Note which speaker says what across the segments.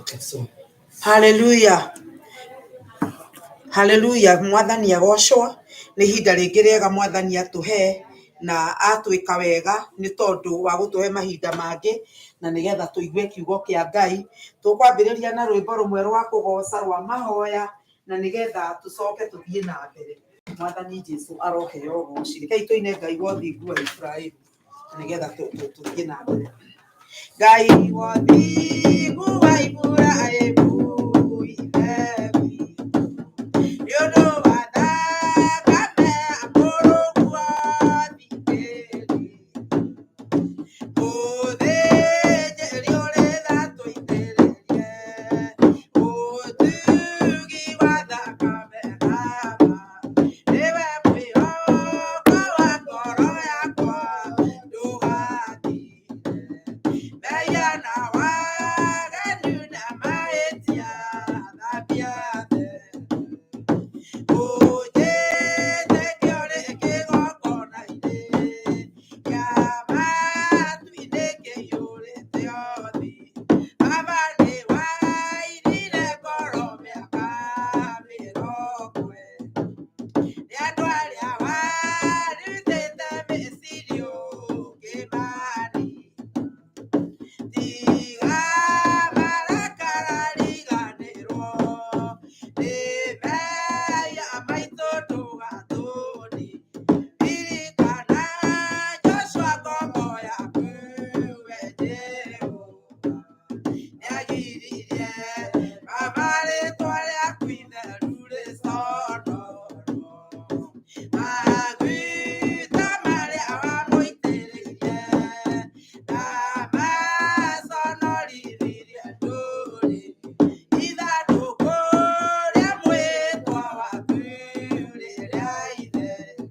Speaker 1: Okay, so hallelujah. Haleluya, mwathani agocwo. Nĩ ihinda rĩngĩ rĩega mwathani atũhe na atwĩka wega nĩ tondũ wa gũtũhe mahinda mangĩ na nĩgetha tũigue kiugo kĩa Ngai. Tũkwambĩrĩria na rwĩmbo rũmwe rwa kũgoca rwa mahoya na nĩgetha tũcoke tũthiĩ na mbere. Mwathani Jesu aroheo ũgoci. Rekei tũine Ngai wa ũthingu wa Iburahĩmu na nĩgetha tũthiĩ na mbere. Ngai wa ũthingu wa Iburahĩmu Ithe witũ, nĩ ũndũ wa thakame ya mũrũguo thikĩrĩria. Mũthĩnjĩri ũrĩ tha tũitĩrĩrie, ũtugi wa thakame Baba, nĩwe mwĩhoko wa ngoro yakwa ndũgathire. Mehia na waganu na mahĩtia thambia there. Ũnjĩtĩkie ũrĩ kĩgongona-inĩ kĩa matu-inĩ kĩiyũrĩte ũthĩ. Baba nĩwainire ngoro mĩaka mĩrongo ĩna. Nĩ andũ arĩa warutĩte Misiri ũkĩmanina. Tiga marakara riganĩrwo nĩ mehia maitũ ndũgatũnine. Ririkana Joshua ngombo yaku we Jehova. Nĩagiririe Baba rĩtwa rĩaku itheru rĩconorwo. Maguta marĩa wamũitĩrĩirie ndamaconorithirie ndũrĩrĩ. Ithandũkũ rĩa mwĩtwa waku rĩrĩa itheru.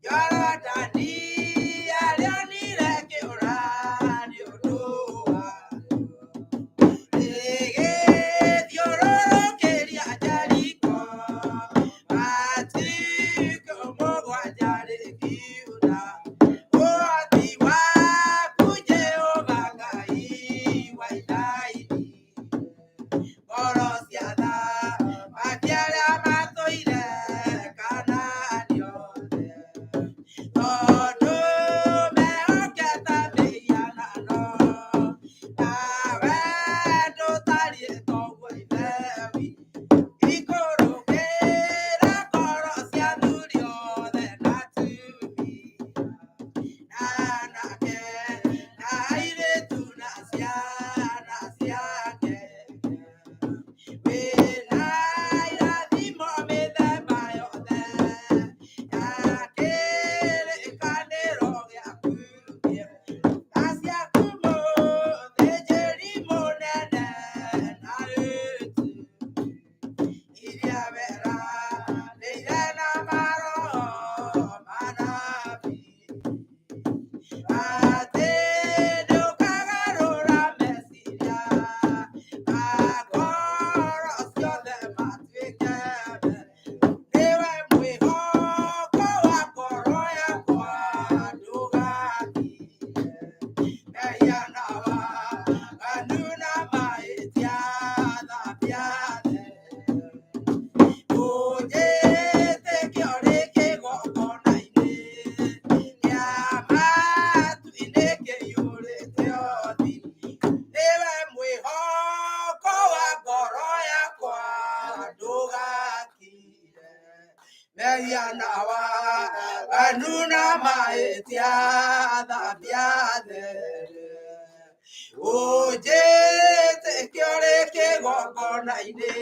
Speaker 1: Jorodani arĩonire kĩũra nĩ ũndũ warĩo. Rĩgĩthiũrũrũkĩria Jeriko matukũ mũgwanja rĩkiuna. Ũhoti waku Jehova Ngai wainainirie ngoro cia athamaki arĩa matũire Kanaani othe. Tondũ mehokete mĩhianano, nawe ndũtariĩ toguo Ithe witũ. Ikũrũkĩra ngoro cia athuri othe na atumia, na anake na airĩtu na ciana cia ngenge. Wĩna irathimo mĩthemba yothe ya kĩrĩkanĩro gĩaku na ciaku mũthĩnjĩri mũnene na rĩtu iria weranĩire na maroho manabii atĩ ndũkagarũra meciria ma ngoro ciothe matuĩke mega. Nĩwe mwĩhoko wa ngoro yakwa ndũgathire. Mehia na waganu na mahĩtia thambia there. Ũnjĩtĩkie ũrĩ kĩgongona-inĩ kĩa matu-inĩ kĩiyũrĩte ũthĩ. Nĩwe mwĩhoko wa ngoro yakwa ndũgakire. Mehia na waganu na mahĩtia thambia there. Ũnjĩtĩkie ũrĩ kĩgongona-inĩ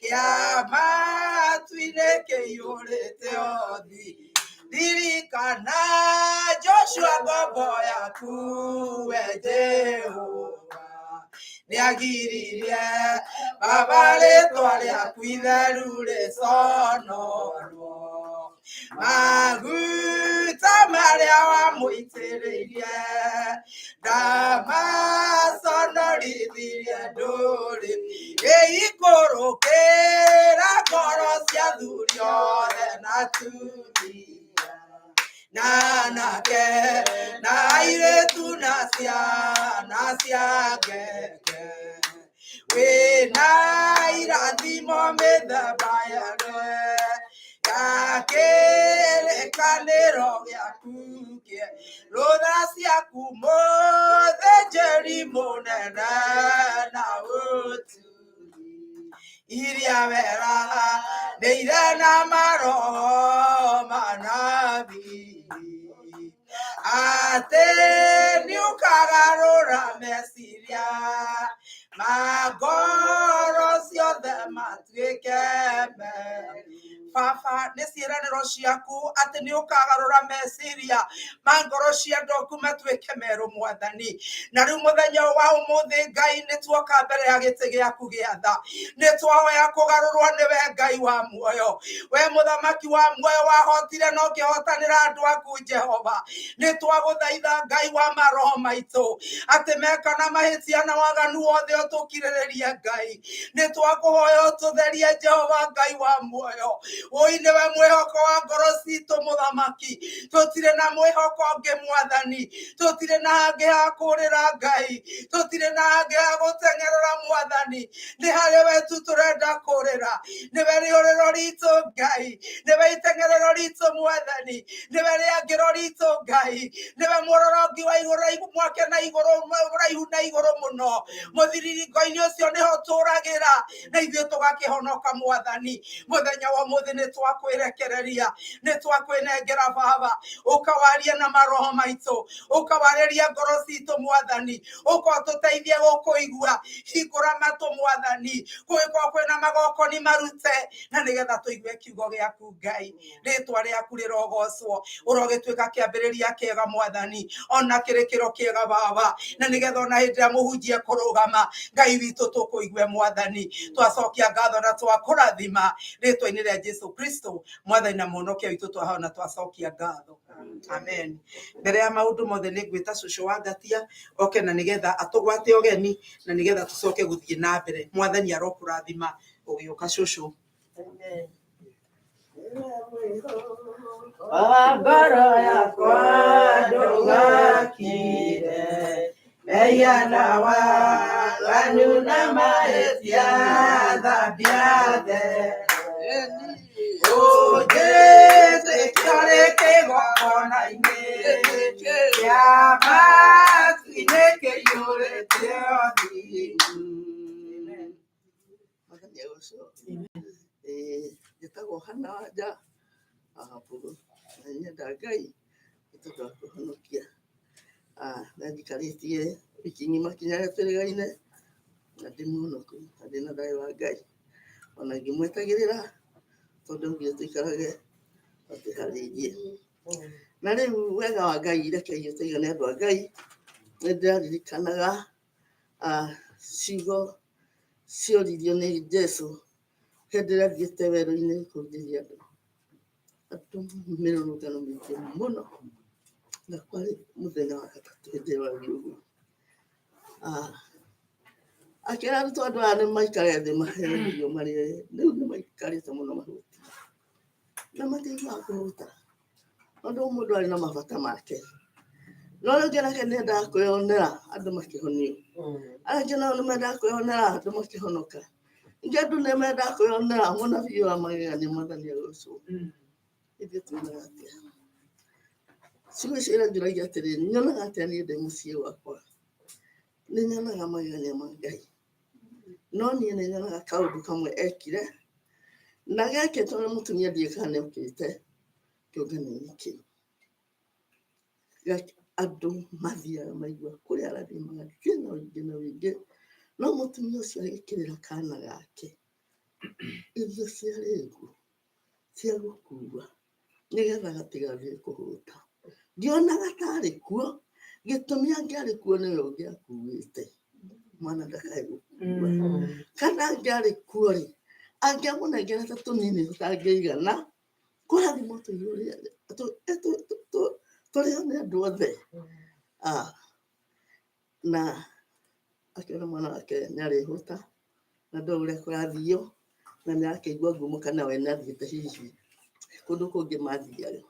Speaker 1: kĩa matu-inĩ kĩiyũrĩte ũthĩ. Ririkana Joshua ngombo yaku we Jehova. Nĩagiririe Baba rĩtwa rĩaku itheru rĩconorwo. Maguta marĩa wamũitĩrĩirie ndamaconorithirie ndũrĩrĩ. Ĩikũrũkĩra ngoro cia athuri othe na atumia, na anake na airĩtu na ciana cia ngenge. Wĩna irathimo mĩthemba yothe ya kĩrĩkanĩro gĩaku kĩe rũtha ciaku mũthĩnjĩri mũnene na ũtugi iria wera nĩire na maroho manabii atĩ nĩũkagarũra meciria ma ngoro ciothe matuĩke merũ. Baba, nĩ ciĩranĩro ciaku atĩ nĩ ũkagarũra meciria ma ngoro cia andũ aku matuĩke merũ mwathani. Na rĩu mũthenya wa ũmũthĩ Ngai nĩ tuoka mbere ya gĩtĩ gĩaku gĩa tha, nĩ twahoya kũgarũrwo nĩwe Ngai wa muoyo, we mũthamaki wa muoyo wahotire na ũkĩhotanĩra andũ aku Jehova. Nĩ twagũthaitha Ngai wa maroho maitũ atĩ meka na mahĩtia na waganu wothe ũtũkirĩrĩrie Ngai. Nĩ twakũhoya ũtũtherie Jehova Ngai wa muoyo. Ũi nĩwe mwĩhoko wa ngoro citũ mũthamaki, tũtirĩ na mwĩhoko ũngĩ mwathani, tũtirĩ na hangĩ ha kũrĩra Ngai, tũtirĩ na hangĩ ha gũteng'erera mwathani, nĩ harĩ we tu tũrenda kũrĩra, nĩwe rĩũrĩro ritũ Ngai, nĩwe iteng'erero ritũ mwathani, nĩwe rĩangĩro ritũ Ngai, nĩwe mũrorongi wa igũrũ mwake na igũrũ mũraihu na igũrũ mũno, mũthiriringo-inĩ ũcio nĩho tũragĩra na ithuĩ tũgakĩhonoka mwathani. Mũthenya wa ũmũthĩ nĩ twakwĩrekereria, nĩ twakwĩnengera Baba, ũkawarie na maroho maitũ, ũkawarĩria ngoro citũ mwathani, ũka ũtũteithie gũkũigua, hingũra matũ mwathani, kũngĩkorwo kwĩna magokoni marute, na nĩgetha tũigue kiugo gĩaku Ngai. Rĩtwa rĩaku rĩrogocwo, ũrogĩtuĩka kĩambĩrĩria kĩega mwathani, ona kĩrĩkĩro kĩega Baba, na nĩgetha ona hĩndĩ ĩrĩa mũhunjia kũrũgama Ngai witũ tũkũigue mwathani. Twacokia ngatho na twakũrathima rĩtwa-inĩ rĩa Jesu Kristo mwathani na mũhonokia witũ, twahoya na twacokia ngatho, amen. Mbere ya maũndũ mothe nĩ ngwĩta cũcũ wa Ngatia oke na nĩgetha atũgwate ũgeni na nĩgetha tũcoke gũthiĩ na mbere. Mwathani arokũrathima ũgĩũka cũcũ. Wa ngoro yakwa ndũgakire mehia na waganu na mahĩtia thambia there ũnjĩtĩkia ũrĩ kĩgongona-inĩ kĩa matu-inĩ kĩiyũrĩte ũthingu.
Speaker 2: Mwathani agocwo. Njĩtagwo Hannah Wanja wa Wambũgũ na nĩnyenda Ngai nĩ tondũ wa kũhonokia. Na njikarĩtie wiki ng'ima kinya twĩrĩgaine na ndĩ mũhonoku na ndĩna thayũ wa Ngai. Ona ngĩmwetagĩrĩra tondũ augire tũikarage na twĩharĩirie. Na rĩu wega wa Ngai rekei tũigane andũ a Ngai, nĩ ndĩraririkanaga ciugo cioririo nĩ Jesu hĩndĩ ĩrĩa athiĩte werũ-inĩ kũhunjĩria andũ. Andũ mĩrũrũngano mĩingĩ mũno, na kwarĩ mũthenya wa gatatũ hĩndĩ ĩyo athiĩ ũguo. Akĩra arutwo andũ aya nĩ maikare thĩ maheo irio marĩe, rĩu nĩ maikarĩte mũno mahũtiĩ na matiiguaga kũhũta, tondũ o mũndũ arĩ na mabata make. No rĩu ũngĩ nake nĩ endaga kwĩyonera andũ makĩhonio, arĩa angĩ nao nĩ mendaga kwĩyonera andũ makĩhonoka, ningĩ andũ nĩ mendaga kwĩyonera mũnabii wa magegania Mwathani agocwo. Ithuĩ tuonaga atĩa? Ciugo icio iranjũragia atĩrĩrĩ, nyonaga atĩa niĩ ndĩ mũciĩ gwakwa? Nĩ nyonaga magegania ma Ngai, no niĩ nĩ nyonaga kaũndũ kamwe ekire, na gekĩtwo nĩ mũtumia ndiũĩ kana nĩ okĩte kĩũngano-inĩ kĩu. Andũ mathiaga maigua kũrĩa arathiĩ magathiĩ na ũingĩ na ũingĩ, no mũtumia ũcio agĩkĩrĩra kana gake irio cia rĩgu cia gũkua nĩgetha gatigathiĩ kũhũta. Ndionaga tarĩ kuo, gĩtũmi angĩarĩ kuo nĩwe ũngĩakuĩte mwana ndakae gũkua. Kana angĩarĩ kuo rĩ, angĩamũnengerete tũnini tũtangĩigana kũrathimwo tũrĩo nĩ andũ othe. Na akĩona mwana wake nĩ arĩhũta na ndoĩ ũrĩa kũrathio na nĩ arakĩigua ngumo kana we nĩ athiĩte hihi kũndũ kũngĩ mathiaga.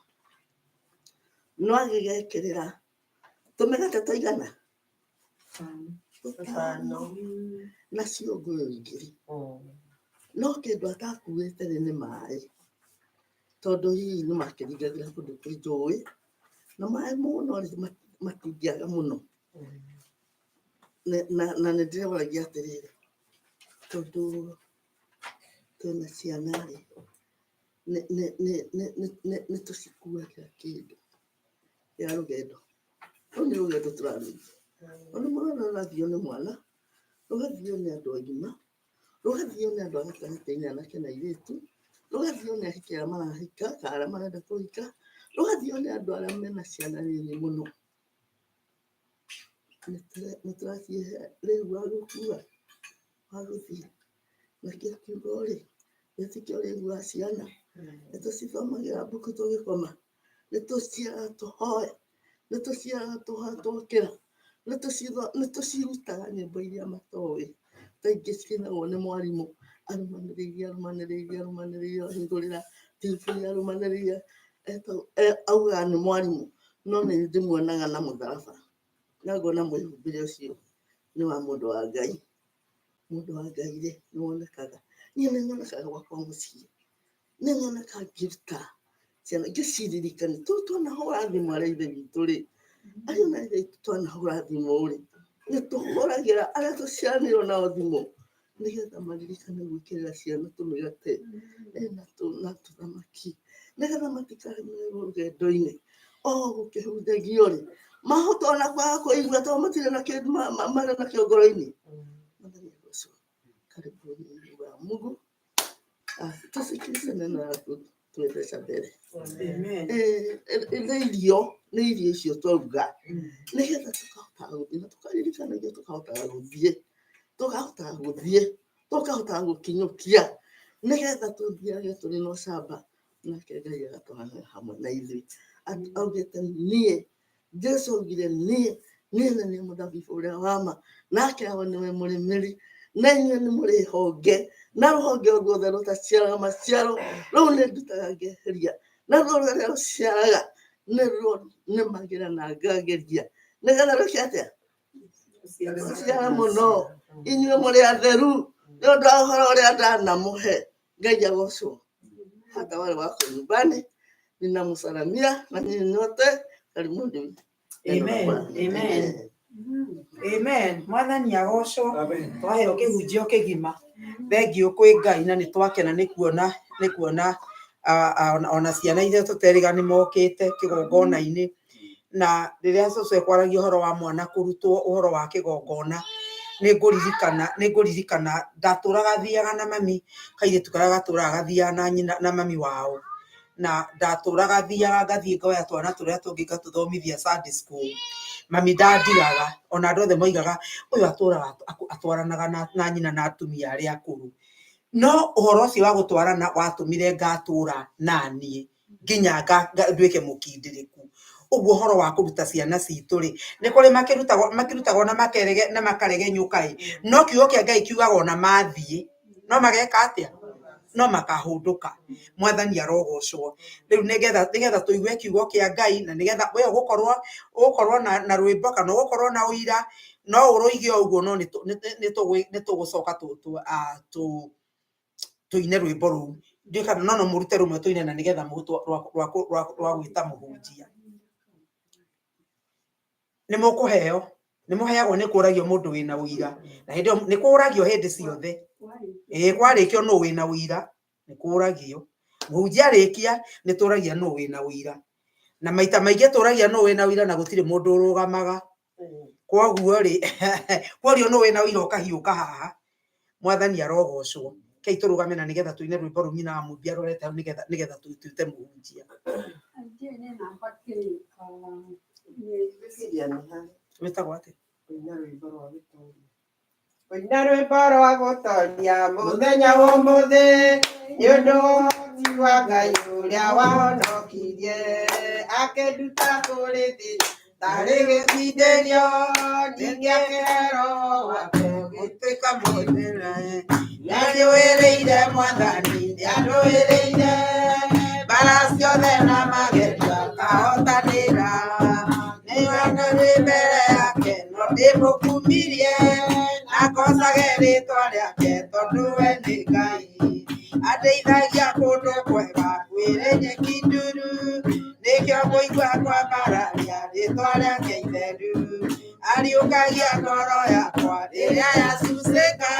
Speaker 2: No agĩgekĩrĩra tũmĩgate tũigana? Tũtano na ciũngũyũ igĩrĩ. No kĩndũ atakuĩte rĩ nĩ maĩ, tondũ hihi nĩ makĩringagĩra kũndũ kwĩ njũĩ na maĩ mũno rĩ matingĩaga mũno. Na nĩ ndĩroragia atĩrĩrĩ, tondũ twĩna ciana rĩ, nĩ tũcikuagĩra kĩndũ kĩa rũgendo. Rũu nĩ rũgendo tũrathiĩ. Tondũ mũrona rũrathio nĩ mwana, rũgathio nĩ andũ agima, rũgathio nĩ andũ a gatagatĩ-inĩ anake na airĩtu, rũgathio nĩ ahiki arĩa marahika kana arĩa marenda kũhika, rũgathio nĩ andũ arĩa mena ciana nini mũno. Nĩ tũracihe rĩu wa gũkua, wa gũthiĩ. Nakĩo kiugo rĩ, gĩtikĩo rĩu wa ciana. Nĩ tũcithomagĩra mbuku tũgĩkoma, nĩ tũciĩraga tũhoe, nĩ tũciĩraga tũhoe twokĩra, nĩ tũcirutaga nyĩmbo iria matoĩ. Ta ingĩ ciinagwo nĩ mwarimũ arũmanĩrĩirie arũmanĩrĩirie arũmanĩrĩirie ahingũrĩra TV arũmanĩrĩirie augaga nĩ mwarimũ, no nĩ ndĩmuonaga na mũtharaba na ngona mwĩhumbĩre ũcio nĩ wa mũndũ wa Ngai. Mũndũ wa Ngai rĩ, nĩ wonekaga. Niĩ nĩ nyonekaga gwakwa mũciĩ, nĩ nyonekaga ngĩruta ciana ngĩciririkania. Tũu twanahũra thimũ arĩa ithe witũ rĩ, arĩa na ithe witũ twanahũra thimũ rĩ, nĩ tũhũragĩra arĩa tũciaranĩirwo nao thimũ nĩgetha maririkane gwĩkĩrĩra ciana tũmĩgate na tũthamaki nĩgetha matikaremererwo rũgendo-inĩ. O gũkĩhunjagio rĩ, mahota ona kwaga kũigua tondũ matirĩ na kĩndũ marĩ nakĩo ngoro-inĩ. Mwathani agocwo. Karibuni nyumba ya Mungu. Tusikilize neno la kutuendesha mbele.
Speaker 1: Amen.
Speaker 2: Nĩ irio, nĩ irio icio twauga nĩgetha tũkahotaga gũthiĩ na tũkaririkanagia tũkahotaga gũthiĩ, tũkahotaga gũthiĩ, tũkahotaga gũkinyũkia nĩgetha tũthiage tũrĩ na ũcamba, nake Ngai agatũhaga hamwe na ithuĩ. Augĩte niĩ, Jesu augire niĩ, niĩ nĩ niĩ mũthabibũ ũrĩa wa ma, nake awa nĩwe mũrĩmĩri, na inyuĩ nĩ mũrĩ honge, na rũhonge o ruothe rũtaciaraga maciaro, rũu nĩ ndutaga ngeheria, na ruo rũrĩa rũciaraga nĩruo nĩmagĩra na ngageria, nĩgetha rwĩke atĩa? Rũciare mũno. Inyuĩ mũrĩ atheru nĩ ũndũ wa ũhoro ũrĩa ndanamũhe. Ngai agocwo. Hata wale wako nyumbani ninamsalamia na nyinyi nyote karibuni.
Speaker 1: Amen. Amen. Amen. Mwathani agocwo. Twaheo kĩhunjio kĩgima. Thengiũ kwĩ Ngai na nĩ twakena nĩ kuona nĩ kuona ona ciana iria tũteriga nĩ mokĩte kĩgongona-inĩ. Na rĩrĩa cũcũ ekwaragia ũhoro wa mwana kũrutwo ũhoro wa kĩgongona, nĩ ngũririkana nĩ ngũririkana ndatũraga thiaga na mami, kairĩtu karĩa gatũraga gathiaga na nyina na mami wao. Na ndatũraga thiaga ngathiĩ ngoya twana tũrĩa tũngĩ ngatũthomithia Sunday school. Mami ndandigaga, ona andũ othe moigaga ũyũ atũraga atwaranaga na nyina na atumia arĩa akũrũ. No ũhoro ũcio wa gũtwarana watũmire ngatũra naniĩ nginya nduĩke mũkindĩrĩku. Ũguo ũhoro wa kũruta ciana citũ rĩ, nĩ kũrĩ makĩrutagwo makĩrutagwo na makerege na makaregenyũka ĩ, no kiugo kĩa Ngai kiugaga ona mathiĩ no mageka atĩa? No makahũndũka. Mwathani arogocwo. Rĩu nĩgetha nĩgetha tũigue kiugo kĩa Ngai na nĩgetha we ũgũkorwo ũgũkorwo na rwĩmbo kana ũgũkorwo na ũira, no ũrũige o ũguo no nĩ tũgũcoka tũine rwĩmbo rũu. Ndiũĩ kana no no mũrute rũmwe tũine na nĩgetha rwa gwĩta mũhunjia. Nĩ mũkũheo, nĩ mũheagwo nĩ kũragio mũndũ wĩna ũira. Na hĩndĩ ĩyo nĩ kũragio hĩndĩ ciothe. Ĩĩ kwarĩkio nũ wĩna ũira, nĩ kũragio. Mũhunjia arĩkia nĩ tũragia nũ wĩna ũira. Na maita maingĩ tũragia nũ wĩna ũira na gũtirĩ mũndũ ũrũgamaga. Kwoguo rĩ, kworio nũ wĩna ũira ũkahiũka haha. Mwathani arogocwo. Kei tũrũgame na nĩgetha tũine rwĩmbo rũu nyina wa Mũmbi arorete hau nĩgetha nĩgetha twĩte mũhunjia. Wĩtagwo atĩa?
Speaker 3: Kũina rwĩmbo rwa gũtoria mũthenya wa ũmũthĩ nĩ ũndũ wa ũhoti wa Ngai ũrĩa wahonokirie akĩnduta kũrĩ thĩ tarĩ gĩtindĩrio ningĩ akĩhe roho wake
Speaker 1: Gũtuĩka mũthera.
Speaker 3: Nĩandũĩrĩire Mwathani, nĩandũĩrĩire mbara ciothe na magerio akahotanĩra. Nĩwe ndĩ mbere yake no ndĩmũkumirie Ngocage rĩtwa rĩake tondũ we nĩ Ngai. Andeithagia kũndũ kwega kwĩrĩ nyeki nduru, nĩkĩo ngũigua kwambararia rĩtwa rĩake itheru. Ariũkagia ngoro yakwa rĩrĩa yacucĩka,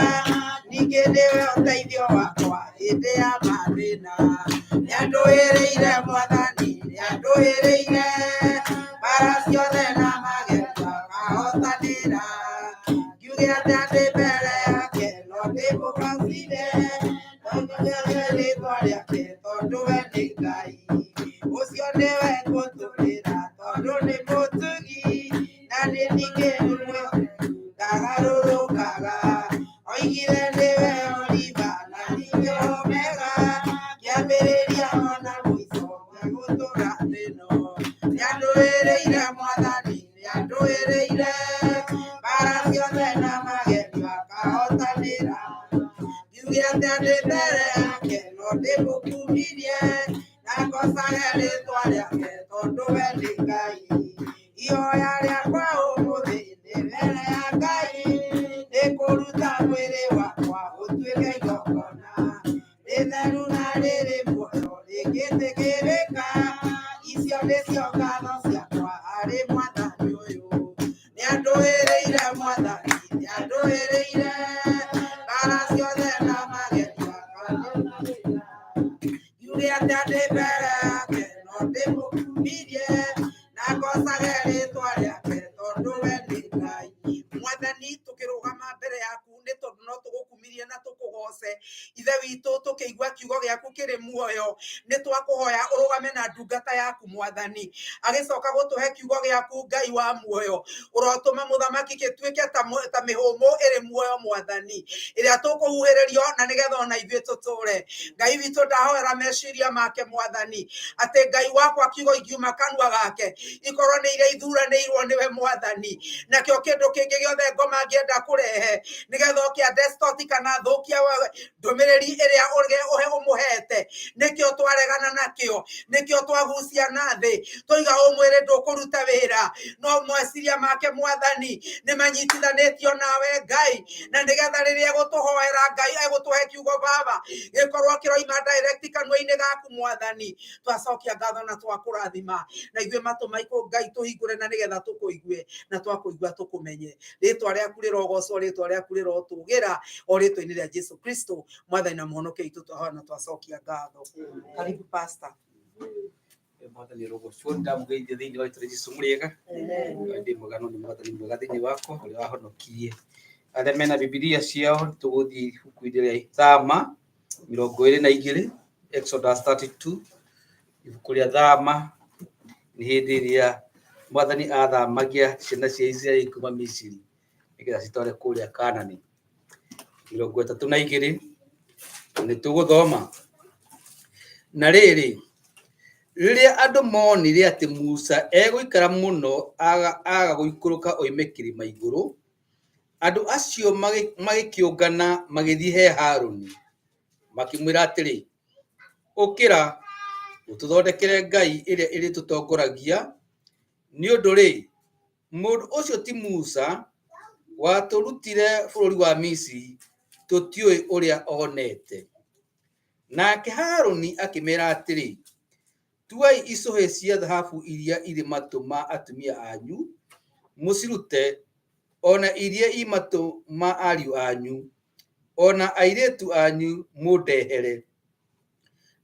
Speaker 3: ningĩ nĩwe ũteithio wakwa hĩndĩ ya mathĩna. Nĩandũĩrĩire Mwathani, nĩandũĩrĩire mbara ciothe na magerio akahotanĩra. Ngiuge atĩa ndĩ mbere yake no ndĩmũgocire, no njuge rĩtwa rĩake tondũ we nĩ Ngai. Ũcio nĩwe ngũtũrĩra tondũ nĩ mũtugi, na nĩ ningĩ nĩ mwĩhokeku ndagarũrũkaga. Oigire nĩwe Oliva na ningĩ Omega, kĩambĩrĩria ona mũico ngegũtũra thĩ ĩno. Nĩandũĩrĩire Mwathani, nĩandũĩrĩire mbara ciothe na magerio akahotanĩra. Ngiuge atĩa ndĩ mbere yake no ndĩmũkumirie, na ngocage rĩtwa rĩake tondũ we nĩ Ngai. Ihoya rĩakwa ũmũthĩ ndĩ mbere ya Ngai, nĩ kũruta mwĩrĩ wakwa ũtuĩke igongona rĩtheru na rĩrĩ muoyo rĩngĩtĩkĩrĩka. Icio nĩcio ngatho ciakwa harĩ Mwathani ũyũ. Nĩandũĩrĩire Mwathani, nĩandũĩrĩire mbara ciothe na magerio akahotanĩra. Ngiuge atĩa ndĩ mbere yake no ndĩmũkumirie, na ngocage rĩtwa rĩake tondũ we nĩ Ngai. Mwathani, tũkĩrũgama mbere yaku nĩ tondũ no tũgũkumirie na tũkũgoce. Ithe witũ, tũkĩigua kiugo gĩaku kĩrĩ muoyo, nĩ twakũhoya ũrũgame na ndungata yaku Mwathani, agĩcoka gũtũhe kiugo gĩaku Ngai wa muoyo. Ũrotũma mũthamaki gĩtuĩke ta mĩhũmũ ĩrĩ muoyo Mwathani, ĩrĩa tũkũhuhĩrĩrio na nĩgetha ona ithuĩ tũtũre. Ngai witũ, ndahoera meciria make Mwathani, atĩ Ngai wakwa kiugo ingiuma kanua gake ikorwo nĩ iria ithuranĩirwo nĩwe Mwathani, nakĩo kĩndũ kĩngĩ gĩothe ngoma angĩenda kũrehe nĩgetha oke andestoti kana thũkia ndũmĩrĩri ĩrĩa ũhe ũmũhete, nĩkĩo twaregana nakĩo, nĩkĩo twagucia na thĩ, tũiga ũmwĩrĩ ndũkũruta wĩra, no meciria make Mwathani nĩ manyitithanĩtio nawe Ngai, na nĩgetha rĩrĩa egũtũhoera Ngai egũtũhe kiugo Baba gĩkorwo kĩroima direct kanua-inĩ gaku Mwathani. Twacokia ngatho na twakũrathima, na ithuĩ matũ maitũ Ngai tũhingũre na nĩgetha tũkũigue, na twakũigua tũkũmenye. Rĩtwa rĩaku rĩrogocwo, rĩtwa rĩaku rĩrotũgĩra, o rĩtwa-inĩ rĩa Jesu Kristo Mwathani na mũhonokia witũ twahoya na twacokia ngatho. Karibu pastor.
Speaker 4: Mwathani rũgocwo, ndamũgeithia thĩinĩ wa rĩtwa rĩa Jesũ mũrĩega. Ndĩ mwega no nĩ Mwathani mwega thĩinĩ wakwa ũrĩa wahonokirie. Arĩa mena Bibilia ciao tũgũthiĩ ibuku-inĩ rĩa Thama 22, Exodus 32, ibuku rĩa Thama nĩ hĩndĩ ĩrĩa Mwathani athamagia ciana cia Isiraeli kuma Misiri nĩgetha citware kũrĩa Kanani. 32 nĩ tũgũthoma. Na rĩrĩ, rĩrĩa andũ monire atĩ Musa egũikara mũno aga gũikũrũka oime kĩrĩma igũrũ, andũ acio magĩkĩũngana magĩthiĩ he Harũni, makĩmwĩra atĩrĩ, ũkĩra ũtũthondekere ngai ĩrĩa ĩrĩtũtongoragia, nĩ ũndũ-rĩ, mũndũ ũcio ti Musa watũrutire bũrũri wa Misiri, tũtiũĩ ũrĩa onete. Nake Harũni akĩmera atĩrĩ, tuai icũhĩ cia thahabu iria irĩ matũ ma atumia anyu, mũcirute, ona iria i matũ ma ariũ anyu, ona airĩtu anyu mũndehere.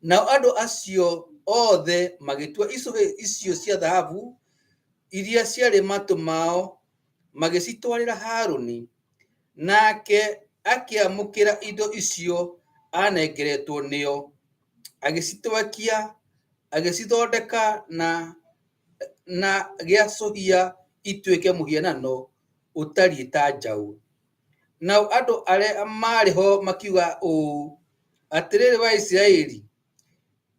Speaker 4: Nao andũ acio othe magĩtua icũhĩ icio cia thahabu iria ciarĩ matũ mao, magĩcitwarĩra Harũni, nake akĩamũkĩra indo icio anengeretwo nĩo, agĩcitwekia, agĩcithondeka na gĩacũhia ituĩke mũhianano ũtariĩ ta njaũ. Nao andũ arĩa maarĩ ho makiuga ũũ, atĩrĩrĩ wa Isiraeli,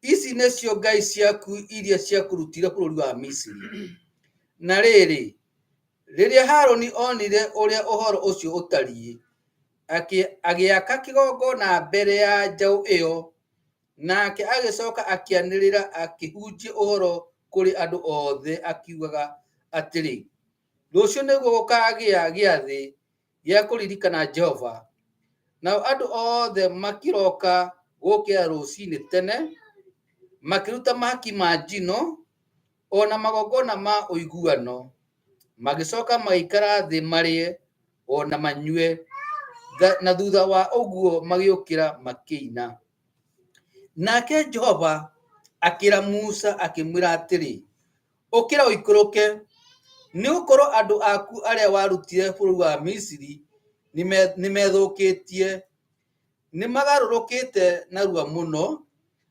Speaker 4: ici nĩcio ngai ciaku iria ciakũrutire bũrũri wa Misiri. Na rĩrĩ, rĩrĩa Harũni onire ũrĩa ũhoro ũcio ũtariĩ, agĩaka kĩgongona mbere ya njaũ ĩyo, nake agĩcoka akĩanĩrĩra akĩhunjia ũhoro kũrĩ andũ othe akiugaga atĩrĩ, rũciũ nĩguo gũkaagĩa gĩathĩ gĩa kũririkana Jehova. Nao andũ othe makĩroka gũũkĩra rũcinĩ tene, makĩruta mahaki ma njino o na magongona ma ũiguano, magĩcoka magĩikara thĩ marĩe o na manyue, na thutha wa ũguo magĩũkĩra makĩina. Nake Jehova akĩra Musa akĩmwĩra atĩrĩ, Ũkĩra ũikũrũke, nĩ gũkorwo andũ aku arĩa warutire bũrũri wa Misiri nĩmethũkĩtie, nĩmagarũrũkĩte narua mũno,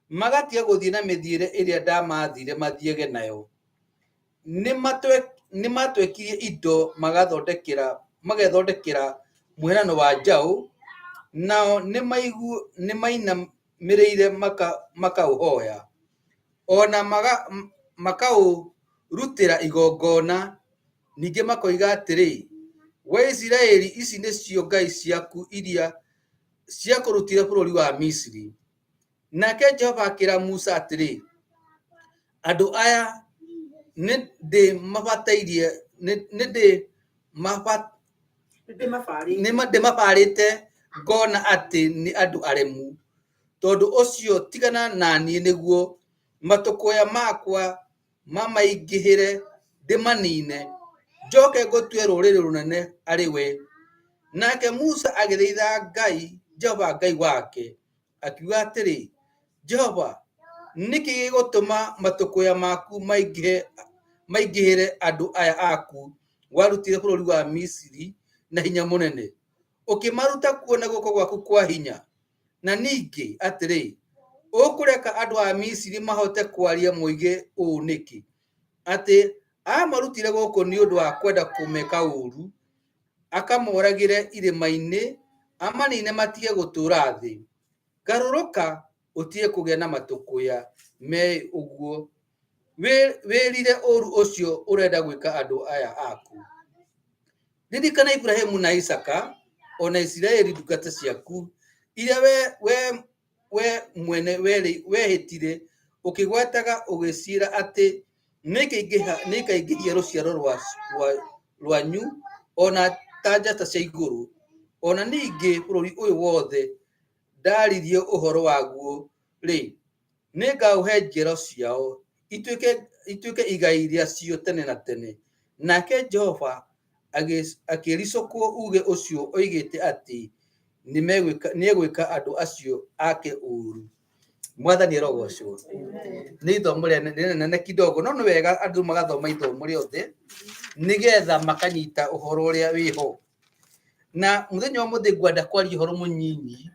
Speaker 4: magatiga gũthiĩ na mĩthiĩre ĩrĩa ndamaathire mathiage nayo. Nĩmatwekirie indo magethondekera mũhianano wa njaũ, nao nĩmainamĩrĩire makaũhooya, o na makaũrutĩra igongona, ningĩ makoiga atĩrĩ, 'Wee Isiraeli, ici nĩcio ngai ciaku iria ciakũrutire bũrũri wa Misiri.' Nake Jehova akĩra Musa atĩrĩ, Andũ aya nĩndĩmabarĩte nĩndĩmabarĩte ngona atĩ nĩ andũ aremu. Tondũ ũcio tigana na niĩ nĩguo matũkũya makwa mamaingĩhĩre ndĩmanine, njoke ngũtue rũrĩrĩ rũnene arĩ we. Nake Musa agĩthaitha Ngai, Jehova Ngai wake, akiuga atĩrĩ, Jehova, nĩkĩ gĩgũtũma matũkũya maku maingĩhĩre andũ aya aku warutire bũrũri wa Misiri na hinya mũnene, ũkĩmaruta kuo na guoko gwaku kwa hinya? Na ningĩ atĩrĩ, ũkũreka andũ a Misiri mahote kwaria moige ũũ nĩkĩ, atĩ aamarutire gũkũ nĩ ũndũ wa kwenda kũmeka ũũru, akamoragĩre irĩma-inĩ, amanine matige gũtũũra thĩ? Garũrũka ũtige kũgĩa na matũkũya me ũguo, wĩrire ũũru ũcio ũrenda gwĩka andũ aya aku. Ririkana Iburahĩmu na Isaaka o na Isiraeli ndungata ciaku, iria we, we, we mwene wehĩtire ũkĩgwetaga ũgĩciĩra atĩ nĩikaingĩhia rũciaro rwanyu o na ta njata cia igũrũ, o na ningĩ bũrũri ũyũ wothe ndaaririe ũhoro waguo-rĩ, nĩngaũhe njiaro ciao ituĩke igai rĩacio tene na tene. Nake Jehova akĩricũkwo uuge ũcio oigĩte atĩ nĩegwĩka andũ acio ake ũũru. Mwathani arogocwo. Nĩ ithomo rĩnene kidogo, no nĩ wega andũ magathoma ithomo rĩothe nĩgetha makanyita ũhoro ũrĩa wĩho. Na mũthenya wa ũmũthĩ ngwenda kwaria ũhoro mũnyinyi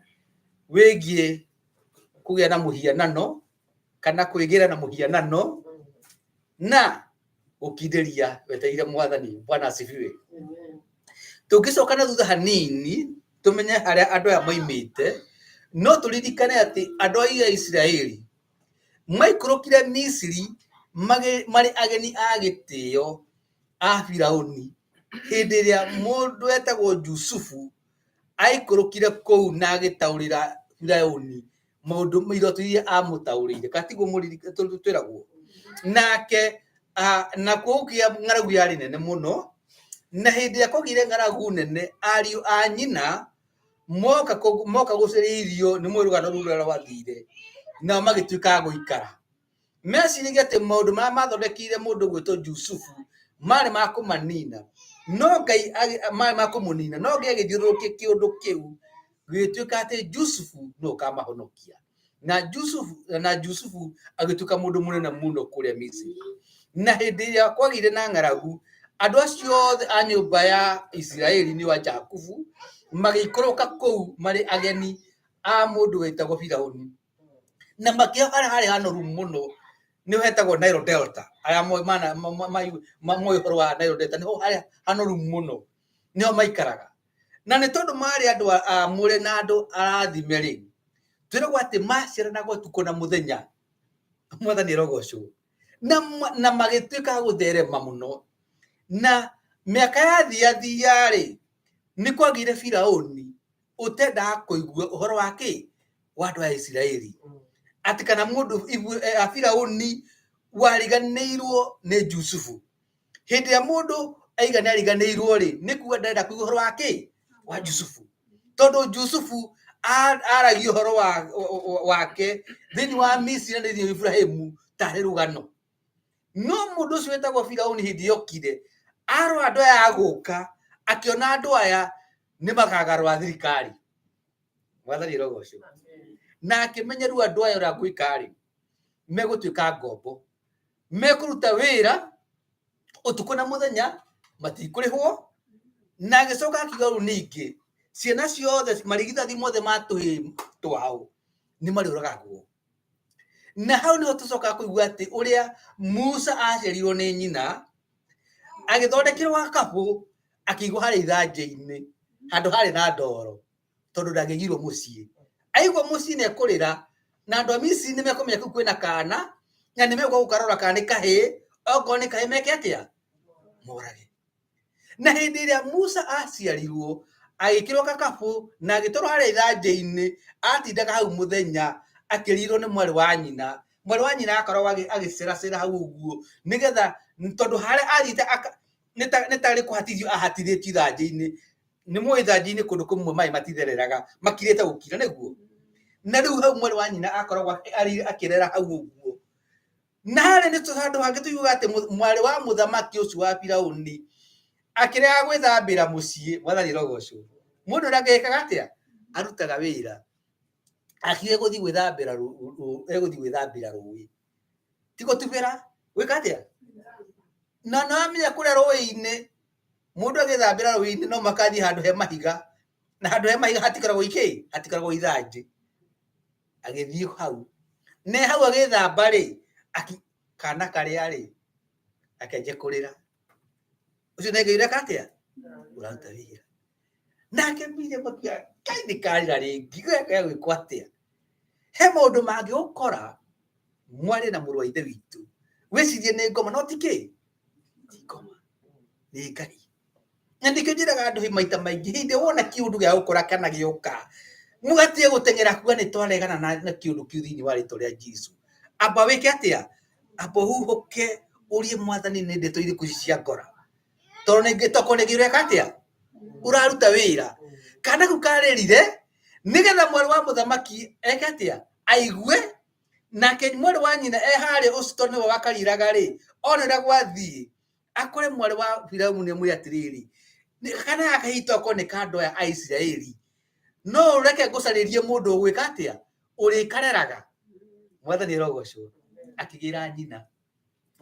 Speaker 4: wĩgiĩ kũgĩa na mũhianano kana kwĩgĩra na mũhianano na gũkindĩria wetereire Mwathani. Bwana asifiwe. Tũngĩcoka na thutha hanini tũmenye harĩa andũ aya moimĩte, no tũririkane atĩ andũ a Isiraeli maikũrũkire Misiri marĩ ageni a gĩtĩo a Firaũni hĩndĩ ĩrĩa mũndũ wetagwo Jusufu aikũrũkire kũu na agĩtaũrĩra Firaũni maũndũ iroto iria amũtaũrĩire, kana tiguo twĩragwo? Nake nakuo gũkĩgĩa ng'aragu yarĩ nene mũno, na hĩndĩ ĩrĩa kwagĩire ng'aragu nene, ariũ a nyina moka gũcaria irio, nĩ mũĩ rũgano rũu rũrĩa rwathire, nao magĩtuĩka a gũikara. Meciragia atĩ maũndũ marĩa mathondekeire mũndũ gwĩtwo Jusufu marĩ ma kũmanina, no Ngai marĩ ma kũmũnina, no Ngai agĩthiũrũrũkia kĩũndũ kĩu gĩgĩtuĩka atĩ Jusufu nĩwe ũkamahonokia. Na Jusufu agĩtuĩka mũndũ mũnene mũno kũrĩa Misiri. Na hĩndĩ ĩrĩa kwagĩire na ng'aragu, andũ acio othe a nyũmba ya Isiraeli nĩo a Jakubu magĩikũrũka kũu marĩ ageni a mũndũ wetagwo Firaũni. Na makĩoya harĩa harĩ hanoru mũno nĩho hetagwo Nile Delta. Arĩa moĩ ũhoro wa Nile Delta nĩho harĩa hanoru mũno nĩho maikaraga. Na nĩ tondũ marĩ andũ amũre na andũ arathime rĩ, twĩragwo atĩ maciaranaga ũtukũ na mũthenya. Mwathani arogocwo. Na magĩtuĩka a gũtherema mũno. Na mĩaka yathiathia rĩ, nĩ kwagĩire Firaũni ũtendaga kũigua ũhoro wa kĩ? Wa andũ a Isiraeli. Atĩ kana mũndũ Firaũni wariganĩirwo nĩ Jusufu. Hĩndĩ ĩrĩa mũndũ aiga nĩ ariganĩirwo rĩ, nĩ kuga ndarenda kũigua ũhoro wa kĩ? Wa Jusufu. Tondũ Jusufu aragia ũhoro wake thĩinĩ wa Misiri na thĩinĩ wa Iburahĩmu tarĩ rũgano. No mũndũ ũcio wĩtagwo Firauni hĩndĩ yokire, arora andũ aya agũka, akĩona andũ aya nĩ makagarũra thirikari. Mwathani arogocwo. Na akĩmenya rĩu andũ aya ũrĩa ngwĩka rĩ, megũtuĩka ngombo. Mekũruta wĩra ũtukũ na mũthenya, matikũrĩhwo. Na agĩcoka akiuga rĩu ningĩ, ciana ciothe, marigithathi mothe ma tũhĩĩ twao nĩ marĩũragagwo. Na hau nĩho tũcokaga kũigua atĩ ũrĩa Musa aciarirwo nĩ nyina, agĩthondekerwo gakabũ, akĩigwo harĩa ithanjĩ-inĩ, handũ harĩ na ndoro, tondũ ndangĩigirwo mũciĩ. Aigwo mũciĩ nĩ ekũrĩra, na andũ a Misiri nĩ mekũmenya kũu kwĩna kana, na nĩ megũka gũkarora kana nĩ kahĩĩ, okorwo nĩ kahĩĩ meke atĩa? Morage. Na hĩndĩ ĩrĩa Musa aciarirwo, agĩkĩrwo gakabũ na agĩtwarwo harĩa ithanjĩ-inĩ, atindaga hau mũthenya akĩrirwo nĩ mwarĩ wa nyina. Mwarĩ wa nyina akoragwo agĩceracera hau ũguo, nĩgetha tondũ harĩa athiĩte nĩ tarĩ kũhatithio ahatithĩtio ithanjĩ-inĩ. Nĩ mũĩ ithanjĩ-inĩ kũndũ kũmwe maĩ matithereraga, makirĩte gũkira nĩguo. Na rĩu hau mwarĩ wa nyina akoragwo akĩrera hau ũguo. Na harĩa nĩ handũ hangĩ tũiguaga atĩ mwarĩ wa mũthamaki ũcio wa Firauni akĩrega gwĩthambĩra mũciĩ, Mwathani arogocwo. Mũndũ ũrĩa angĩkaga atĩa? Arutaga wĩra. Akiuga egũthiĩ gwĩthambĩra egũthiĩ gwĩthambĩra rũĩ. Ti gũtubĩra, gwĩka atĩa? Na nĩwamenya kũrĩa rũĩ-inĩ, mũndũ agĩthambĩra rũĩ-inĩ no mũhaka athiĩ handũ he mahiga, na handũ he mahiga hatikoragwo ikĩ? Hatikoragwo ithanjĩ. Agĩthiĩ hau. Ne hau agĩthamba rĩ, kana karĩa rĩ, akĩanjia kũrĩra. Ũcio nĩ Ngai ũreka atĩa? Ũraruta wĩra. Nake Miriam akiuga, Ngai ndĩkarĩra rĩngĩ, gegwĩkwo atĩa? He maũndũ mangĩgũkora mwarĩ na mũrũ wa ithe witũ, wĩcirie nĩ ngoma, no ti kĩ? Ti ngoma, nĩ Ngai. Na nĩkĩo njĩraga andũ maita maingĩ, hĩndĩ wona kĩũndũ gĩa gũkora kana gĩoka, mũgatige gũteng'era kuga nĩ twaregana na kĩũndũ kĩu thĩinĩ wa rĩtwa rĩa Jesũ. Amba wĩke atĩa? Amba ũhuhũke ũrie Mwathani nĩ ndeto irĩkũ ici cia ngora. Tondũ nĩ tokorwo nĩ ũreka atĩa? Ũraruta wĩra. Kana kau karĩrire, nĩgetha mwarĩ wa mũthamaki eke atĩa? Aigue, nake mwarĩ wa nyina e harĩa ũcio tondũ nĩwe wakariraga rĩ, one ũrĩa gwathiĩ, akore mwarĩ wa Firauni amwĩre atĩrĩrĩ, kana gaka hihi tokorwo nĩ ka andũ aya a Isiraeli, no ũreke ngũcarĩrie mũndũ ũgwĩka atĩa? Ũrĩkareraga. Mwathani arogocwo. Akĩgĩra nyina.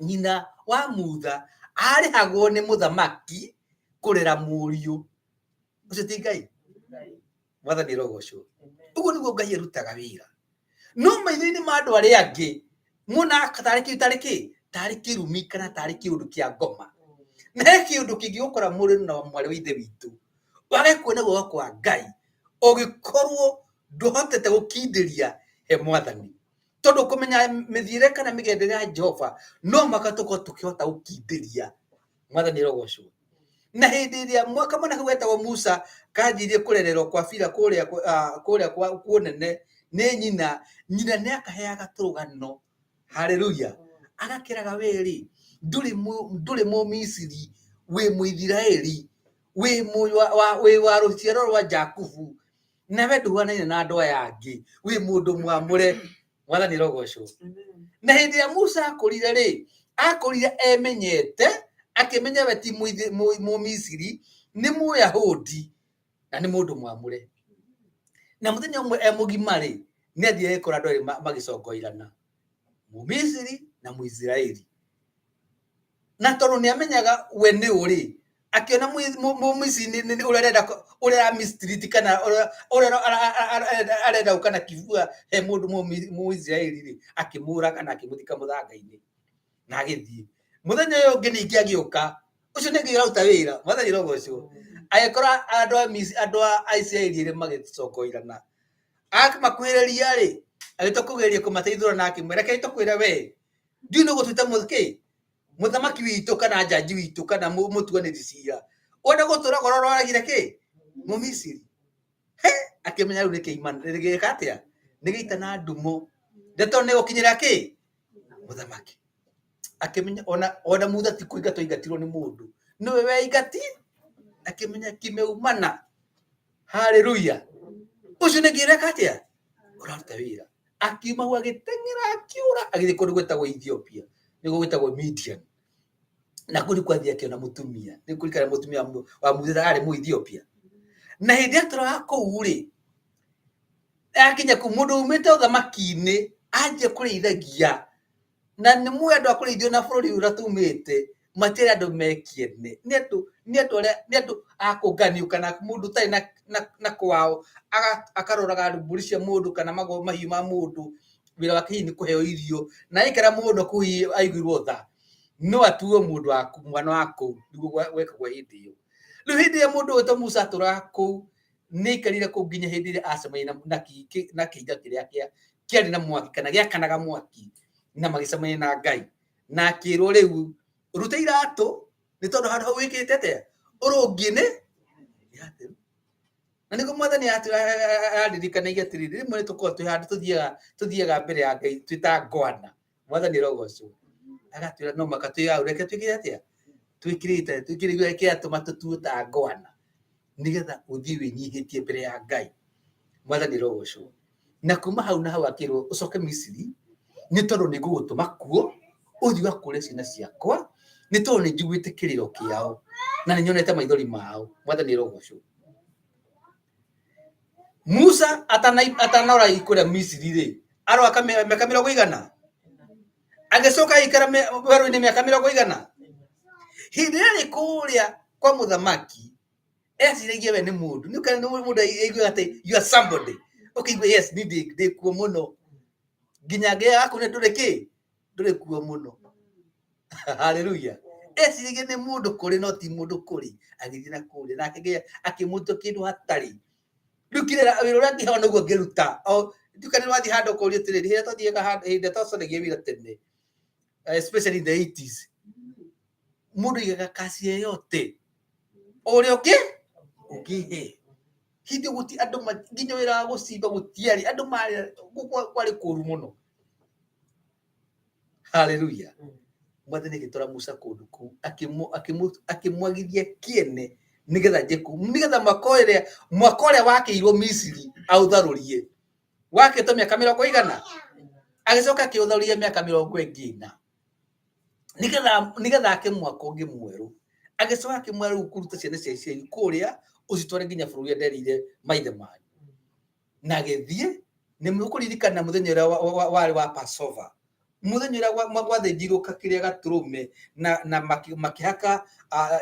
Speaker 4: Nyina wa Mutha arĩhagwo nĩ mũthamaki kũrera mũriũ. Ũcio ti Ngai? Mwathani arogocwo. Ũguo nĩguo Ngai arutaga wĩra. No maitho-inĩ ma andũ arĩa angĩ, monaga tarĩ kĩ tarĩ kĩ? Tarĩ kĩrumi kana tarĩ kĩũndũ kĩa ngoma. Na he kĩũndũ kĩngĩgũkora mũrĩ na mwarĩ wa ithe witũ, wage kuona guoko kwa Ngai, ũngĩkorwo ndũhotete gũkindĩria he Mwathani. Tondũ kũmenya mĩthiĩre kana mĩgendere ya Jehova, no mũhaka tũkorwo tũkĩhota gũkindĩria. Mwathani arogocwo. Na hĩndĩ ĩrĩa kamwana kau getagwo Musa kanjirie kũrererwo kwa Fira kũrĩa kũrĩa kwa kuonene nĩ nyina, nyina nĩ akaheaga tũrũgano. Haleluya. Agakĩraga we rĩ, ndũrĩ Mũmisiri, wĩ Mũisiraeli, wĩ wa rũciaro rwa Jakubu, na we ndũhuanaine na andũ aya angĩ, wĩ mũndũ mwamũre. Mwathani arogocwo. Na hĩndĩ ĩrĩa Musa akũrire rĩ, akũrire emenyete, akĩmenya we ti Mũmisiri, nĩ Mũyahudi na nĩ mũndũ mwamũre. Na mũthenya ũmwe e mũgima rĩ, nĩ athiire agĩkora andũ erĩ magĩcongoirana, Mũmisiri na Mũisiraeli. Na tondũ nĩ amenyaga we nĩ ũ rĩ, akĩona Mũmisiri ũrĩa arenda ũrĩa ara mistreat kana ũrĩa arenda gũka na kibua he mũndũ Mũisiraeli rĩ, akĩmũraga na akĩmũthika mũthanga-inĩ na agĩthiĩ. Mũthenya ũyũ ũngĩ ningĩ agĩũka, ũcio nĩ Ngai ũraruta wĩra, Mwathani arogocwo. Agĩkora andũ a andũ a Isiraeli erĩ magĩcongoirana. Akĩmakuhĩrĩria rĩ, agĩtua kũgeria kũmateithũra na akĩmwĩra, reke tũkwĩre we, ndiũĩ nĩ ũgũtuĩte kĩ? Mũthamaki witũ kana njanji witũ kana mũtuanĩri cira. Wenda gũtũra ũrĩa ũroragire kĩ? Mũmisiri. He, akĩmenya rĩu nĩ kĩimana, nĩ gĩka atĩa? Nĩ gĩita na ndumo. Ndeto nĩ gũkinyĩra kĩ? Mũthamaki. Akĩmenya ona Mutha ti kũingatwo aingatirwo nĩ mũndũ. Nĩwe weingati, akĩmenya kimeumana. Haleluya. Ũcio nĩ ngĩreka atĩa? Ũraruta wĩra. Akiuma hau agĩteng'era akiũra agĩthiĩ kũndũ gwĩtagwo Ethiopia, nĩguo gwĩtagwo Midian. Na kũu nĩkuo athiĩ akĩona mũtumia. Nĩ kũririkana mũtumia wa Musa arĩ mũ Ethiopia. Na hĩndĩ ĩrĩa atũraga kũu rĩ, akinya kũu mũndũ umĩte ũthamaki-inĩ anjia kũrĩithagia na nĩ mũĩ andũ a kũrĩithio na bũrũri ũrĩa tumĩte matiarĩ andũ me kĩene nĩ andũ nĩ andũ arĩa nĩ andũ a kũnganio kana mũndũ ũtarĩ na, na, na kwao akaroraga mbũri cia mũndũ kana mahiũ ma mũndũ wĩra wake hihi nĩ kũheo irio na aikara mũno kũu hihi aiguirwo tha no atuo mũndũ wa mwana wa kũu nĩguo gwekagwo hĩndĩ ĩyo. Rĩu hĩndĩ ĩrĩa mũndũ wĩtwo Musa atũraga kũu nĩ aikarire kũu nginya hĩndĩ ĩrĩa acemanirie na kĩhinga kĩrĩa kĩarĩ na mwaki kana gĩakanaga mwaki na magĩcemania na Ngai na akĩrwo rĩu ruta iratũ nĩ tondũ handũ hau wĩkĩte atĩa ũrũngiĩ nĩ hatheru. Na nĩguo mwathani aririkanagia atĩrĩrĩ, rĩmwe nĩ tũkoragwo twĩ handũ tũthiaga mbere ya Ngai twĩ ta ngwana. Mwathani arogocwo. Agatwĩra no mũhaka twĩyaũre, reke twĩkĩre atĩa? Twĩkĩrĩte, twĩkĩrĩte kĩratũma tũtuo ta ngwana nĩgetha ũthiĩ wĩnyihĩtie mbere ya Ngai. Mwathani arogocwo. Na kuma hau na hau akĩrwo ũcoke Misiri nĩ tondũ nĩ ngũgũtũma kuo ũthiĩ ũgakũre ciana ciakwa nĩ tondũ nĩ njiguĩte kĩrĩro kĩao na nĩ nyonete maithori mao. Mwathani arogocwo. Musa atanora kũrĩa Misiri rĩ, aroaka mĩaka mĩrongo igana agĩcoka agĩikara werũ-inĩ mĩaka mĩrongo igana. Hĩndĩ ĩrĩa arĩ kũrĩa kwa mũthamaki eciragia we nĩ mũndũ, nĩ kana nĩ mũndũ aiguaga atĩ you are somebody, ũkĩigua yes niĩ ndĩ kuo mũno, nginya ngĩaga kuona ndũrĩ kĩ, ndũrĩ kuo mũno. Haleluya. Eciragia nĩ mũndũ kũrĩ no ti mũndũ kũrĩ, agĩthiĩ na kũrĩa nake Ngai akĩmũtua kĩndũ hatarĩ. Rĩu kĩrĩa wĩra ũrĩa angĩheo nĩguo angĩruta. O nduka nĩ wathiĩ handũ ũkorio atĩrĩrĩ, hĩndĩ ĩrĩa twathiaga handũ, hĩndĩ ĩrĩa twacaragia wĩra tene, especially in the 80s, mũndũ aigaga kaci yoyote o ũrĩa ũngĩ ũngĩhe. Hĩndĩ ĩyo gũti andũ nginya wĩra wa gũcimba gũtiarĩ, andũ marĩ kwarĩ kũru mũno. Haleluya. Mwathani agĩtwara Musa kũndũ kũu akĩmwagithia kĩene nĩgetha nje kũu nĩgetha mwaka ũrĩa wakĩirwo Misiri aũtharũrie. Wakĩtwo mĩaka mĩrongo igana agĩcoka akĩũtharũria mĩaka mĩrongo ĩngĩ ĩna nĩgetha ake mwaka ũngĩ mwerũ. Agĩcoka akĩmwĩra rĩu kũruta ciana cia Isiraeli kũrĩa ũcitware nginya bũrũri ũrĩa nderĩire maithe manyu. Na agĩthiĩ, nĩ mũkũririkana mũthenya ũrĩa warĩ wa Passover, mũthenya ũrĩa gwathĩnjirwo kĩrĩa gatũrũme na makĩhaka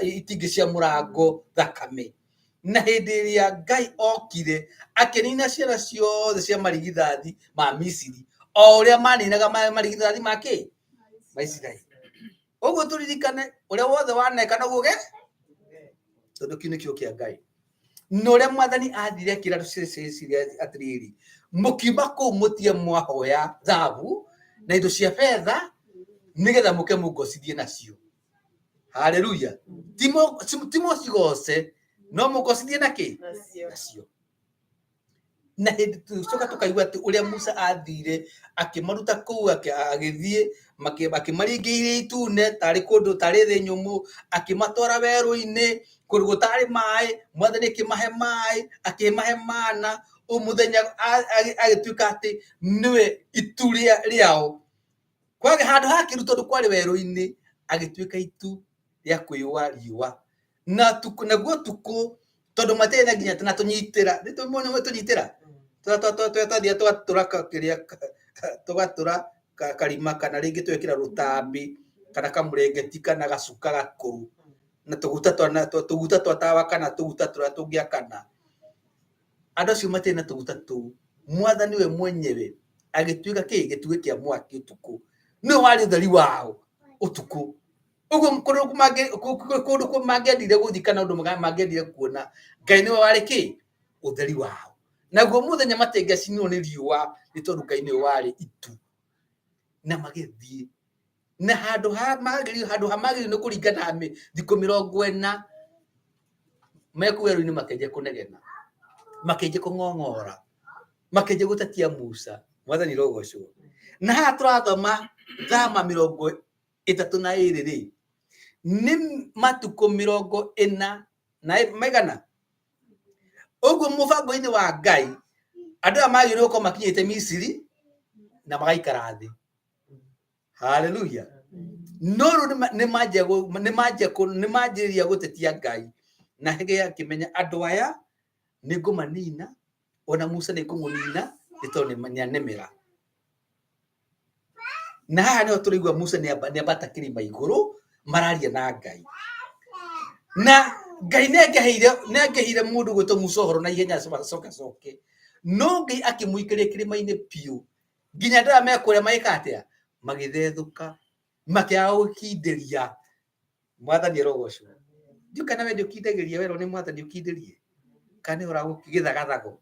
Speaker 4: itingĩ cia mũrango thakame. Na hĩndĩ ĩrĩa Ngai okire akĩnina ciana ciothe cia marigithathi ma Misiri, o ũrĩa maninaga marigithathi ma kĩ? Ma Isiraeli. Ũguo tũririkane ũrĩa wothe waneka noguo ge tondũ kĩu nĩkĩo kĩa Ngai. Na ũrĩa mwathani athire akĩra ciria atĩrĩrĩ, mũkiuma kũu mũtige mwahoya thahabu na indo cia betha nĩgetha mũke mũngocithie nacio. Haleluya. Ti mũcigoce no mũngocithie na kĩ? Nacio. Na hĩndĩ tũcoka tũkaigua atĩ ũrĩa Musa athire akĩmaruta kũu agĩthiĩ akĩmaringĩirie itune tarĩ kũndũ tarĩ thĩ nyũmũ, akĩmatwara werũ-inĩ kũndũ gũtarĩ maĩ, mwathani akĩmahe maĩ, akĩmahe mana, o mũthenya agĩtuĩka atĩ nĩwe itu rĩao. Kwagĩ handũ hakĩru tondũ kwarĩ werũ-inĩ, agĩtuĩka itu rĩa kwĩyũa riũa. Na naguo ũtukũ tondũ matiarĩ na nginya na tũnyitĩra, nĩ tũnyitĩra twathiĩ tũgatũra kĩrĩa tũgatũra karima kana rĩngĩ twekĩra rũtambi kana kamũrengeti kana gacuka gakũrũ na tũguta twa tũguta twa tawa kana tũguta tũrĩa tũngĩakana. Andũ acio matiarĩ na tũguta tũu, mwathani we mwenyewe agĩtuĩka kĩ? Gĩtugĩ kĩa mwaki ũtukũ. Nĩwe warĩ ũtheri wao ũtukũ. Ũguo kũndũ mangĩendire gũthiĩ kana ũndũ mangĩendire kuona, Ngai nĩwe warĩ kĩ? Ũtheri wao. Naguo mũthenya matingĩacinirwo nĩ riũa nĩ tondũ Ngai nĩwe warĩ itu. Na magĩthiĩ. Na handũ ha magĩrĩirwo handũ ha magĩrĩirwo nĩ kũringa na thikũ mĩrongo ĩna, me kũu werũ-inĩ makĩanjia kũnegena, makĩanjia kũng'ong'ora, makĩanjia gũtetia Musa. Mwathani arogocwo. Na haha tũrathoma Thama 32 rĩ, nĩ matukũ mĩrongo ĩna na maigana? Ũguo mũbango-inĩ wa Ngai andũ aya magĩrĩirwo gũkorwo makinyĩte Misiri na magaikara thĩ. Haleluya. No rĩu nĩmanjĩrĩria gũtetia Ngai na Ngai akĩmenya andũ aya nĩ ngũmanina ona Musa nĩ ngũmũnina nĩ tondũ nĩanemera. Na haha nĩho tũraigua Musa nĩambata kĩrĩma igũrũ mararia na Ngai. Na Ngai nĩangĩheire mũndũ gwĩtwo Musa ũhoro na ihenya acoke acoke. No Ngai akĩmũikĩria kĩrĩma-inĩ biũ nginya andũ aya mekũrĩa magĩka atĩa? Magĩthethũka, makĩaga gũkindĩria. Mwathani arogocwo. Ndiũĩ kana we ndũkindagĩria werwo nĩ mwathani ũkindĩrie kana nĩ ũragũgĩthagathago.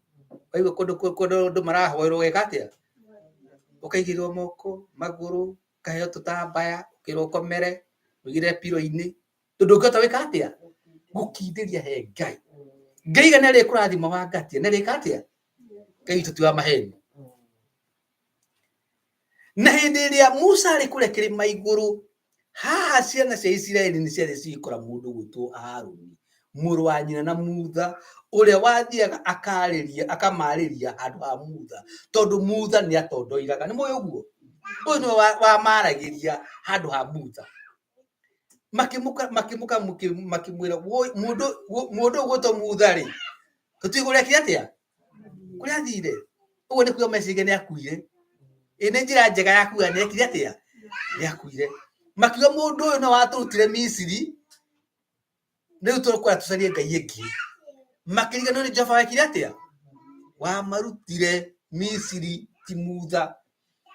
Speaker 4: Waigua kũndũ kũndũ andũ marahoerwo ũgeka atĩa? Ũkaigĩrĩrwo moko magũrũ, ũkaheo tũtambaya, ũkerwo ũkomere, ũigĩrĩre pillow-inĩ, tondũ ndũngĩhota gwĩka atĩa? Gũkindĩria he Ngai. Ngai ga nĩ arĩkũrathima wangatia, nĩ arĩka atĩa? Ngai witũ ti wa maheni. Na hĩndĩ ĩrĩa Musa arĩ kũrĩa kĩrĩma igũrũ, haha ciana cia Isiraeli nĩ ciarĩ cigĩkora mũndũ gwĩtwo Harũni, mũrũ wa nyina na Mutha, ũrĩa wathiaga akarĩria akamarĩria handũ ha Mutha, tondũ Mutha nĩ atondoiraga. Nĩ mũĩ ũguo? Ũyũ nĩwe wamaragĩria handũ ha Mutha. Makĩmũka makĩmũka makĩmwĩra mũndũ mũndũ ũgwĩtwo Mutha rĩ, tũtiũĩ kũrĩa ekire atĩa? Kũrĩa athire. Ũguo nĩ kuga meciria nĩ akuire. Ĩ nĩ njĩra njega ya kuga nĩ ekire atĩa? Nĩ akuire. Makiuga mũndũ ũyũ no watũrutire Misiri, rĩu tũkwenda tũcarie Ngai ĩngĩ. Makĩriganĩrwo nĩ Jehova wekire atĩa? Wamarutire Misiri ti Mutha.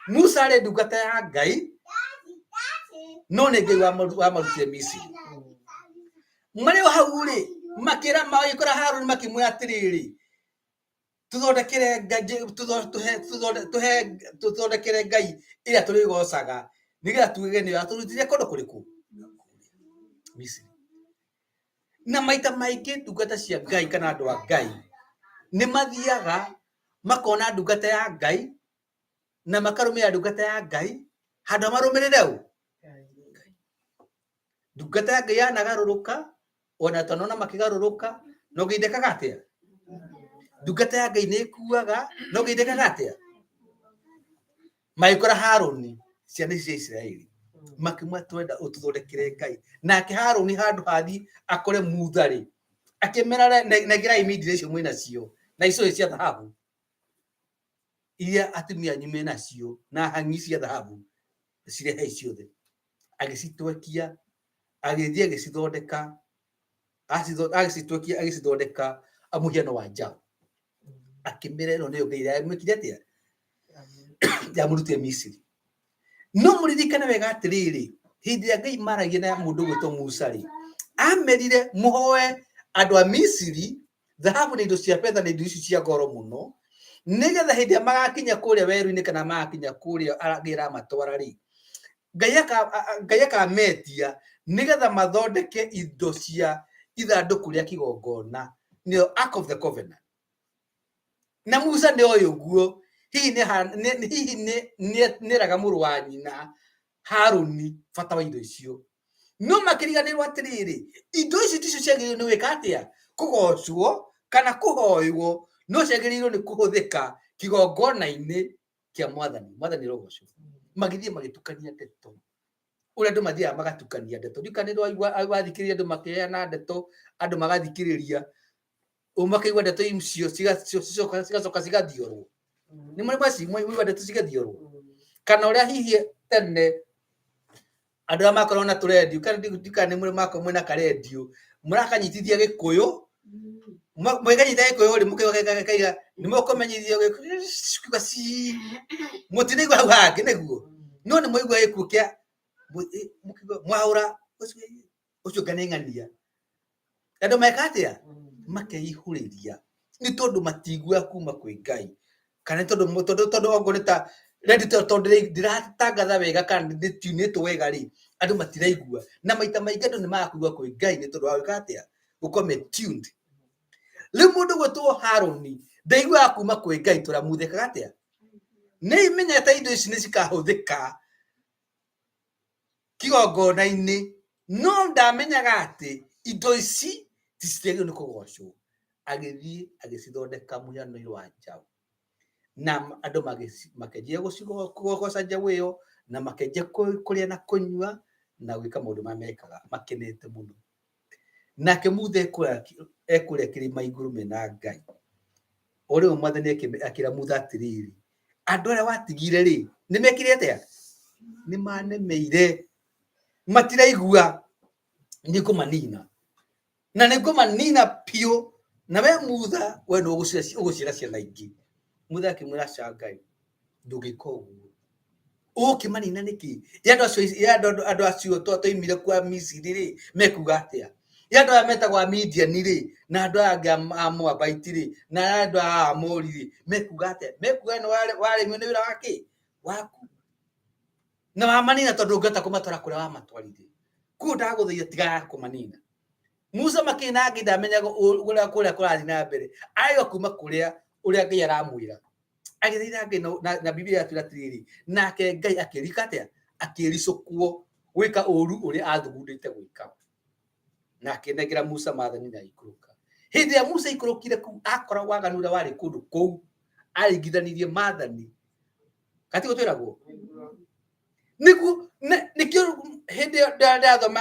Speaker 4: Musa arĩ ndungata ya Ngai, no nĩ Ngai wamarutire Misiri. Marĩ o hau rĩ, makĩra magĩkora Harũni makĩmwĩra atĩrĩrĩ, tũthondekere ngai tũhe tũthondekere ngai ĩrĩa tũrĩgocaga nĩgetha tuge nĩyo yatũrutire kũndũ kũrĩkũ? Misiri. Na maita maingĩ ndungata cia Ngai kana andũ a Ngai nĩ mathiaga makona ndungata ya Ngai na makarũmĩrĩra ndungata ya Ngai handũ ha marũmĩrĩre ũ? Ndungata ya Ngai yanagarũrũka ona twanona makĩgarũrũka no Ngai ndekaga atĩa? Ndungata ya Ngai nĩ ĩkuaga no Ngai ndekaga atĩa? Magĩkora Harũni ciana ici cia Isiraeli makĩmwĩra twenda ũtũthondekere Ngai. Nake Harũni handũ hathi akore Mutha rĩ, akĩmera nengerai mindira icio mwĩ nacio na icũhĩ cia thahabu iria atumia anyu me nacio na hang'i cia thahabu cirehei ciothe. Agĩcitwekia agĩthiĩ agĩcithondeka agĩcitwekia agĩcithondeka mũhiano wa njaũ. Akĩmĩra ĩno nĩyo ngai ĩrĩa yamwĩkire atĩa? Yamũrutire Misiri. No mũririkane wega atĩrĩrĩ, hĩndĩ ĩrĩa Ngai maragia na mũndũ ũgwĩtwo Musa rĩ, amerire mũhoe andũ a Misiri thahabu na indo cia betha na indo ici cia goro mũno, nĩgetha hĩndĩ ĩrĩa magakinya kũrĩa werũ-inĩ kana magakinya kũrĩa Ngai aramatwara rĩ, Ngai akametia nĩgetha mathondeke indo cia ithandũkũ rĩa kĩgongona, nĩyo Ark of the Covenant. Na Musa nĩ oĩ ũguo, hihi hihi nĩeraga mũrũ wa nyina Harũni bata wa indo icio. No makĩriganĩrwo atĩrĩrĩ, indo ici ticio ciagĩrĩirwo nĩ gwĩka atĩa? Kũgocwo kana kũhoywo, no ciagĩrĩirwo nĩ kũhũthĩka kĩgongona-inĩ kĩa Mwathani. Mwathani arogocwo. Magĩthiĩ magĩtukania ndeto. Ũrĩa andũ mathiaga magatukania ndeto. Ndiũĩ kana nĩ wathikĩrĩria andũ makĩheana ndeto, andũ magathikĩrĩria, makaigua ndeto icio cigacoka cigathiorwo. Nĩ mũrĩ mwaigua ndeto cigathiorwo? Kana ũrĩa hihi tene andũ arĩa makoragwo na tũrendio, kana ndiũĩ kana nĩ mũrĩ makorwo mwĩna karendio, mũrakanyitithia gĩkũyũ, mwĩkanyita gĩkũyũ rĩ, mũkaigua kaiga nĩ mũkũmenyithio gĩkũyũ, mũtinaigua hau hangĩ nĩguo, no nĩ mwaigua gĩkuũ kĩa mwaũra ũcio nga nĩ ng'ania. Andũ meka atĩa? Makeihũrĩria nĩ tondũ matiguaga kuma kwĩ Ngai kana nĩ tondũ tondũ tondũ okorwo nĩ ta redio tondũ ndĩratangatha wega kana ndĩtiunĩtwo wega rĩ, andũ matiraigua. Na maita maingĩ andũ nĩ magaga kũigua kwĩ Ngai nĩ tondũ wa gwĩka atĩa? Gũkorwo me tuned. Rĩu mũndũ ũgwĩtwo Harũni ndaiguaga kuma kwĩ Ngai tũramuthĩkaga atĩa? Nĩ menyete indo ici nĩ cikahũthĩka kĩgongona-inĩ, no ndamenyaga atĩ indo ici citiagĩrĩirwo nĩ kũgocwo. Agĩthiĩ agĩcithondeka mũhiano-inĩ wa njaũ, na andũ makĩanjia kũgoca njaũ ĩyo, na makĩanjia kũrĩa na kũnyua na gwĩka maũndũ marĩa mekaga makenete mũno. Nake Mutha ekũrĩa kĩrĩma igũrũ mena Ngai. O rĩmwe Mwathani akĩra Mutha atĩrĩrĩ, andũ arĩa watigire rĩ, nĩ mekire atĩa? Nĩ manemeire, matiraigua, nĩ ngũmanina. Na nĩ ngũmanina biũ, na we Mutha, we nĩ ũgũciara ciana ingĩ. Mutha akĩmwĩra, aca Ngai, ndũngĩka ũguo. Ũgũkĩmanina nĩkĩ? Ya andũ acio, ya andũ acio twaimire kwa Misiri rĩ, mekuga atĩa? Ya andũ aya metagwo Amidiani rĩ, na andũ aya angĩ a Moabaiti rĩ, na andũ aya a Amori rĩ, mekuga atĩa? Mekuga nĩ waremio nĩ wĩra wa kĩ? Waku. Na wamanina tondũ ndũngĩhota kũmatwara kũrĩa wamatwarire. Koguo ndagũthaitha tiga kũmanina. Musa makĩrĩ na Ngai ndamenyaga ũrĩa kũrĩa kũrathiĩ na mbere. Araigua kuma kũrĩa ũrĩa Ngai aramwĩra. Agĩthaitha Ngai na Biblia yatwĩra atĩrĩrĩ, nake Ngai akĩrika atĩa? Akĩricũkwo gwĩka ũru ũrĩa athugundĩte gwĩka. Na akĩnengera Musa maathani na agĩikũrũka. Hĩndĩ ĩrĩa Musa aikũrũkire kũu, akora waganu ũrĩa warĩ kũndũ kũu, aringithanirie maathani. Gatiguo twĩragwo? Nĩguo nĩkĩo hĩndĩ ĩyo ndathoma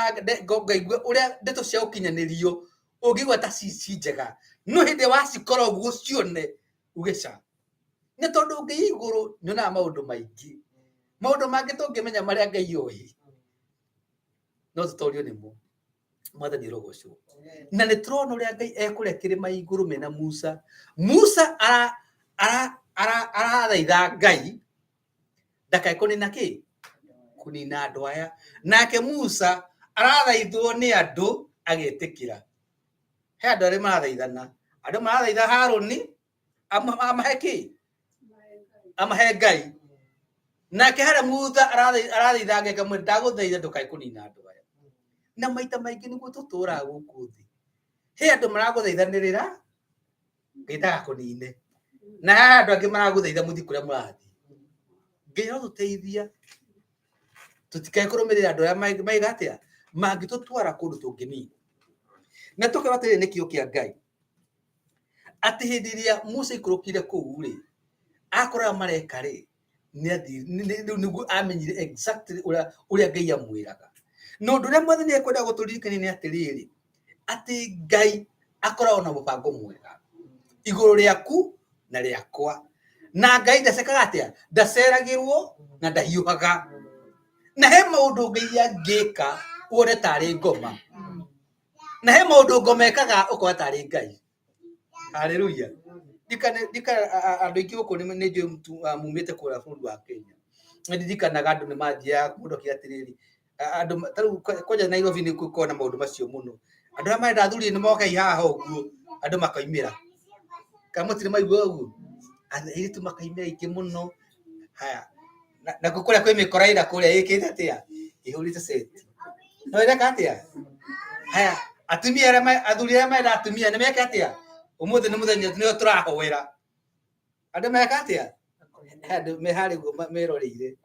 Speaker 4: ngaigua ũrĩa ndeto cia ũkinyanĩrio ũngĩigua ta ci njega, no hĩndĩ ĩrĩa wacikora ũguo cione uge ca. Nĩ tondũ Ngai igũrũ nĩonaga maũndũ maingĩ, maũndũ mangĩ tũngĩmenya marĩa Ngai oĩ no tũtorio nĩmo. Mwathani arogocwo. Na nĩ tũrona ũrĩa Ngai ekũrĩa kĩrĩma igũrũ mena Musa. Musa arathaitha Ngai ndakae kũnina kĩ? Kũnina andũ aya. Nake Musa arathaithwo nĩ andũ agetĩkĩra. He andũ arĩa marathaithana. Andũ marathaitha Harũni amahe kĩ? Amahe Ngai. Nake harĩa Musa arathaitha Ngai akamwĩra ndagũthaitha ndũkae kũnina andũ aya. Na maita maingĩ nĩguo tũtũraga gũkũ thĩ. He andũ maragũthaithanĩrĩra Ngai ndagakũnine. Na he andũ angĩ maragũthaitha mũthiĩ kũrĩa mũrathiĩ. Ngai arotũteithia tũtikae kũrũmĩrĩra andũ arĩa maiga atĩa mangĩtũtwara kũndũ tũngĩnina. Na tũkerwo atĩrĩrĩ nĩ kĩo kĩa Ngai atĩ hĩndĩ ĩrĩa Musa aikũrũkire kũu rĩ, akoraga mareka rĩ, rĩu nĩguo amenyire exactly ũrĩa Ngai amwĩraga. Na ũndũ ũrĩa Mwathani ekwenda gũtũririkania nĩ atĩrĩrĩ, atĩ Ngai akoragwo na mũbango mwega igũrũ rĩaku na rĩakwa. Na Ngai ndacekaga atĩa? Ndaceragĩrwo na ndahiũhaga. Na he maũndũ Ngai angĩka wone tarĩ ngoma. Na he maũndũ ngoma ĩkaga ũkona tarĩ Ngai. Haleluya. Ndikana andũ aingĩ gũkũ nĩ njũĩ mumĩte kũrĩa bũrũri wa Kenya. Nĩ ndirikanaga andũ nĩ mathiaga mũndũ akiuga atĩrĩrĩ, andũ ta rĩu kwanja Nairobi nĩ gũkoragwo na maũndũ macio mũno. Andũ arĩa marenda athuri nĩ moke haha ũguo, andũ makoimĩra. Kana mũtirĩ mwaigua ũguo? Airĩtu makoimĩra aingĩ mũno. Haya, nakuo kũrĩa kwĩ mĩkora ĩna kũrĩa ĩkĩte atĩa? Ĩhũrĩte ceti. No ĩreka atĩa? Haya, atumia arĩa athuri arĩa marenda atumia nĩ meke atĩa? Ũmũthĩ nĩ mũthenya nĩo tũrahoera. Andũ meka atĩa? He andũ me harĩa ũguo meroreire.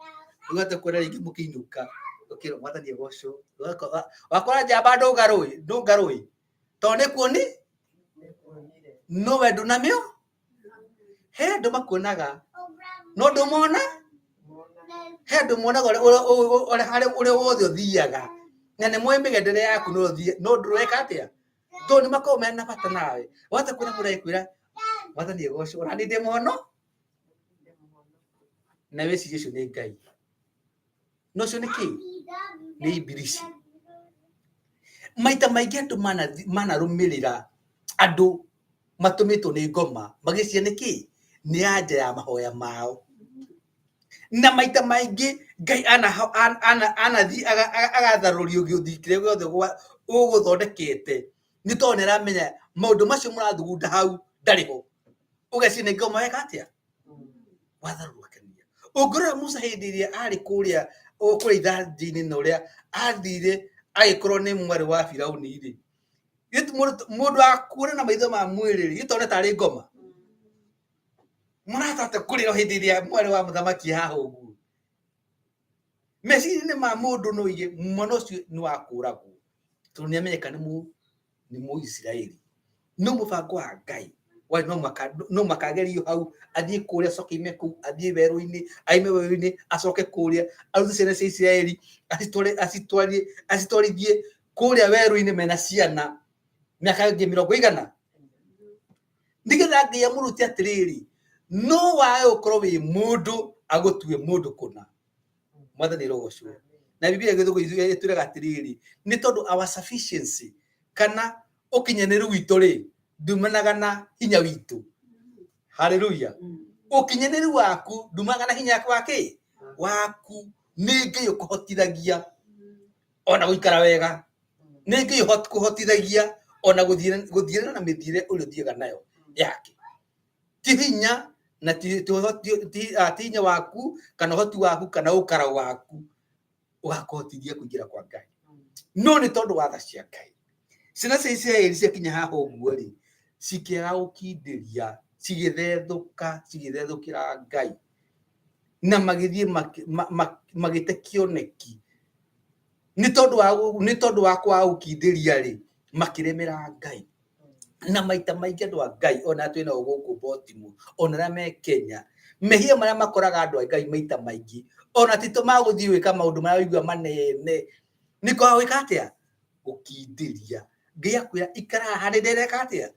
Speaker 4: Rĩu hata kuona rĩngĩ mũkĩinũka, ũkĩrwo Mwathani agocwo. Wakora njamba ndũngarũĩ, ndũngarũĩ. Tondũ nĩ kuoni no we ndũnamĩo. He andũ makuonaga no ndũmona. He andũ monaga ũrĩa wothe ũthiaga na nĩ moĩ mĩgendere yaku no ũthiĩ no ndũreka atĩa tondũ nĩ makoragwo mena bata nawe. Wahota kuona mũndũ agĩkwĩra Mwathani agocwo ona niĩ ndĩ mũhono na wĩcirie ũcio nĩ Ngai. No ũcio nĩ kĩ? Nĩ ibilici. Maita maingĩ andũ manarũmĩrĩra andũ matũmĩtwo nĩ ngoma magĩciria nĩ kĩ? Nĩ anja ya mahoya mao. Na maita maingĩ Ngai anathiĩ agatharũrio gĩũthi kĩrĩa gĩothe ũgũthondekete nĩ tondũ nĩ aramenya maũndũ macio mũrathugunda hau ndarĩ ho. Ũgeciria nĩ ngoma weka atĩa? Watharũrwo akenia. Ũngĩrora Musa hĩndĩ ĩrĩa arĩ kũrĩa kũrĩa ithanjĩ-inĩ na ũrĩa athire agĩkorwo nĩ mwarĩ wa Firauni rĩ, mũndũ akuona na maitho ma mwĩrĩ rĩ, githĩ tone tarĩ ngoma? Mũrahota kũrĩra hĩndĩ ĩrĩa mwarĩ wa mũthamaki haha ũguo? Meciria-inĩ ma mũndũ no oige mwana ũcio nĩ wa kũragwo tondũ nĩ amenyeka nĩ Mũisiraeli. No mũbango wa Ngai warĩ no mũhaka agerio hau, athiĩ kũrĩa, acoke aime kũu, athiĩ werũ-inĩ, aime werũ-inĩ, acoke kũrĩa, arute ciana cia Isiraeli, acitware, acitwarithie kũrĩa werũ-inĩ mena ciana mĩaka ĩngĩ mĩrongo igana, nĩgetha Ngai amũrute atĩrĩrĩ, no wage gũkorwo wĩ mũndũ agũtue mũndũ kũna. Mwathani arogocwo. Na Biblia gĩthũngũ ĩtwĩraga atĩrĩrĩ, nĩ tondũ our sufficiency kana ũkinyanĩru witũ rĩ, ndumanaga na hinya witũ. Haleluya. Ũkinyanĩru waku ndumanaga na hinya wa kĩ waku, nĩ Ngai ũkũhotithagia ona gũikara wega, nĩ Ngai ũkũhotithagia ona gũthiĩra na mĩthiĩre ũrĩa ũthiaga nayo yake. Ti hinya na ti hinya waku kana ũhoti waku kana ũkara waku ũgakũhotithia kũingĩra kwa Ngai, no nĩ tondũ wa tha cia Ngai. Ciana cia Isiraeli ciakinya haha ũguo rĩ, cikĩaga gũkindĩria, cigĩthethũka, cigĩthethũkĩra Ngai, na magĩthiĩ magĩte kĩoneki. Nĩ tondũ wa kwaga gũkindĩria rĩ, makĩremera Ngai. Na maita maingĩ andũ a Ngai, ona twĩ nao gũkũ Baltimore, ona arĩa me Kenya, mehia marĩa makoraga andũ a Ngai maita maingĩ, ona ti magũthiĩ gwĩka maũndũ marĩa ũigua manene, nĩ kwaga gwĩka atĩa? Gũkindĩria. Ngai akwĩra ikara haha, nĩ ndĩreka atĩa?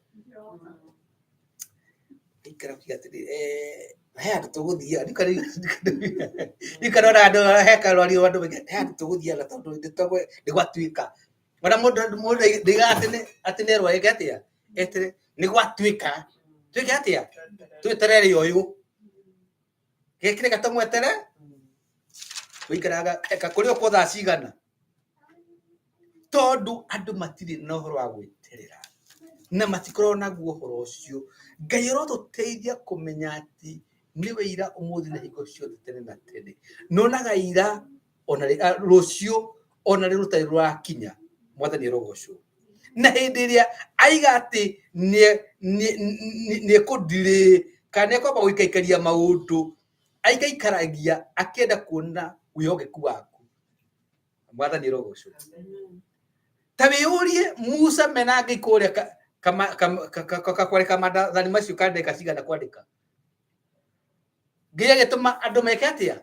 Speaker 4: Ikara ukiuga atĩrĩrĩ, he handũ tũgũthiaga, ndikana ona andũ he karwario andũ he handũ tũgũthiaga tondũ nĩ gwatuĩka. Ona mũndũ ndaigaga atĩ nĩ erwo eke atĩa, etere nĩ gwatuĩka. Twĩke atĩa? Tweterere ũyũ. Gĩkĩrĩ gatũmwetere, ũikaraga kũrĩ ũkwo thaa cigana? Tondũ andũ matirĩ na ũhoro wa gwĩterera na matikoragwo naguo ũhoro ũcio. Ngai arotũteithia kũmenya atĩ nĩwe ira, ũmũthĩ na hingo ciothe tene na tene. Nonaga ira ona rũciũ ona rĩ rũtarĩ rũrakinya. Mwathani arogocwo. Na hĩndĩ ĩrĩa aiga atĩ nĩ ekũndirĩ kana nĩ ekwamba gũikaikaria maũndũ, aikaikaragia akĩenda kuona wĩhokeku waku. Mwathani arogocwo. Ta wĩyũrie, Musa mena Ngai kũrĩa kwandĩka maathani macio ka ndagĩka cigana kwandĩka? Ngai agĩtũma andũ meke atĩa?